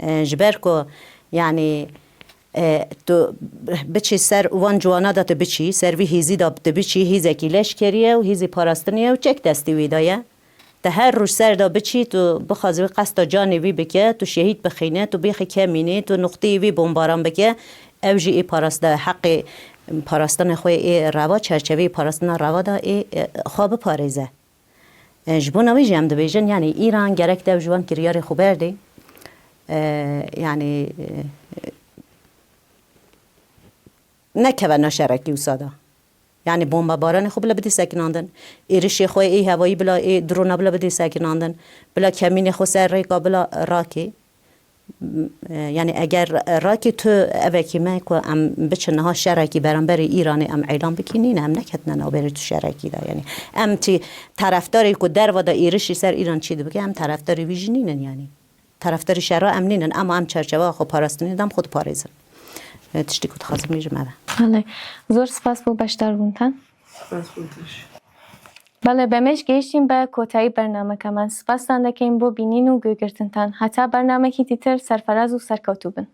E, ji ber ku, yanî, e, tu biçî ser wan ciwana de tu biçî, ser vî hêzî de tu biçî, hêzekî leşkerî ye û hêzî parastinê ye û çek destî wî de ye. Te her roj ser de biçî, tu bixwazî wî qesta canê wî bike, tu şehîd bixîne, tu bêxî kemînê, tu nuqteyê wî bombaran bike, ew jî ê parast-, heqê parastina xwe ê reva, çerçeveyê parastina reva de ê, e, xwe biparêze. E, ji bona wî jî em dibêjin, yanî Îran gerek dev ji wan kiryarê xwe berdê. E, yanî, e, nekeve nav şerekî wisa de. Yanî bombebaranê xwe bila bidê sekinandin. Êrişê xwe ê hevayî bila, ê drona bila bidê sekinandin. Bila kemînê xwe ser rêka bila rakê. E, yanî eger rakê tu evekî me ku em biçin niha şerekî beramberî Îranê em elan bikî nîne, em neketine navberê tu şerekî de. Yanî em tî terefdarê ku derva de êrişî ser Îran çê dibike, em terefdarê wî jî nînin yanî. Terefdarî şera em nînin, ema em çerçeveya xwe parastinê de em xwe diparêzin. E, tiştî ku dixwazim bêjim ev e. Belê. Zor spas bo beşdarbûntan. Spas bo te jî. Belê, be me jî gehiştîn be kotayî bernamekeman. Spastan dekeyin bo bînîn û guhgirtintan. Heta bernamekî dîtir, serferaz û serkewtû bin.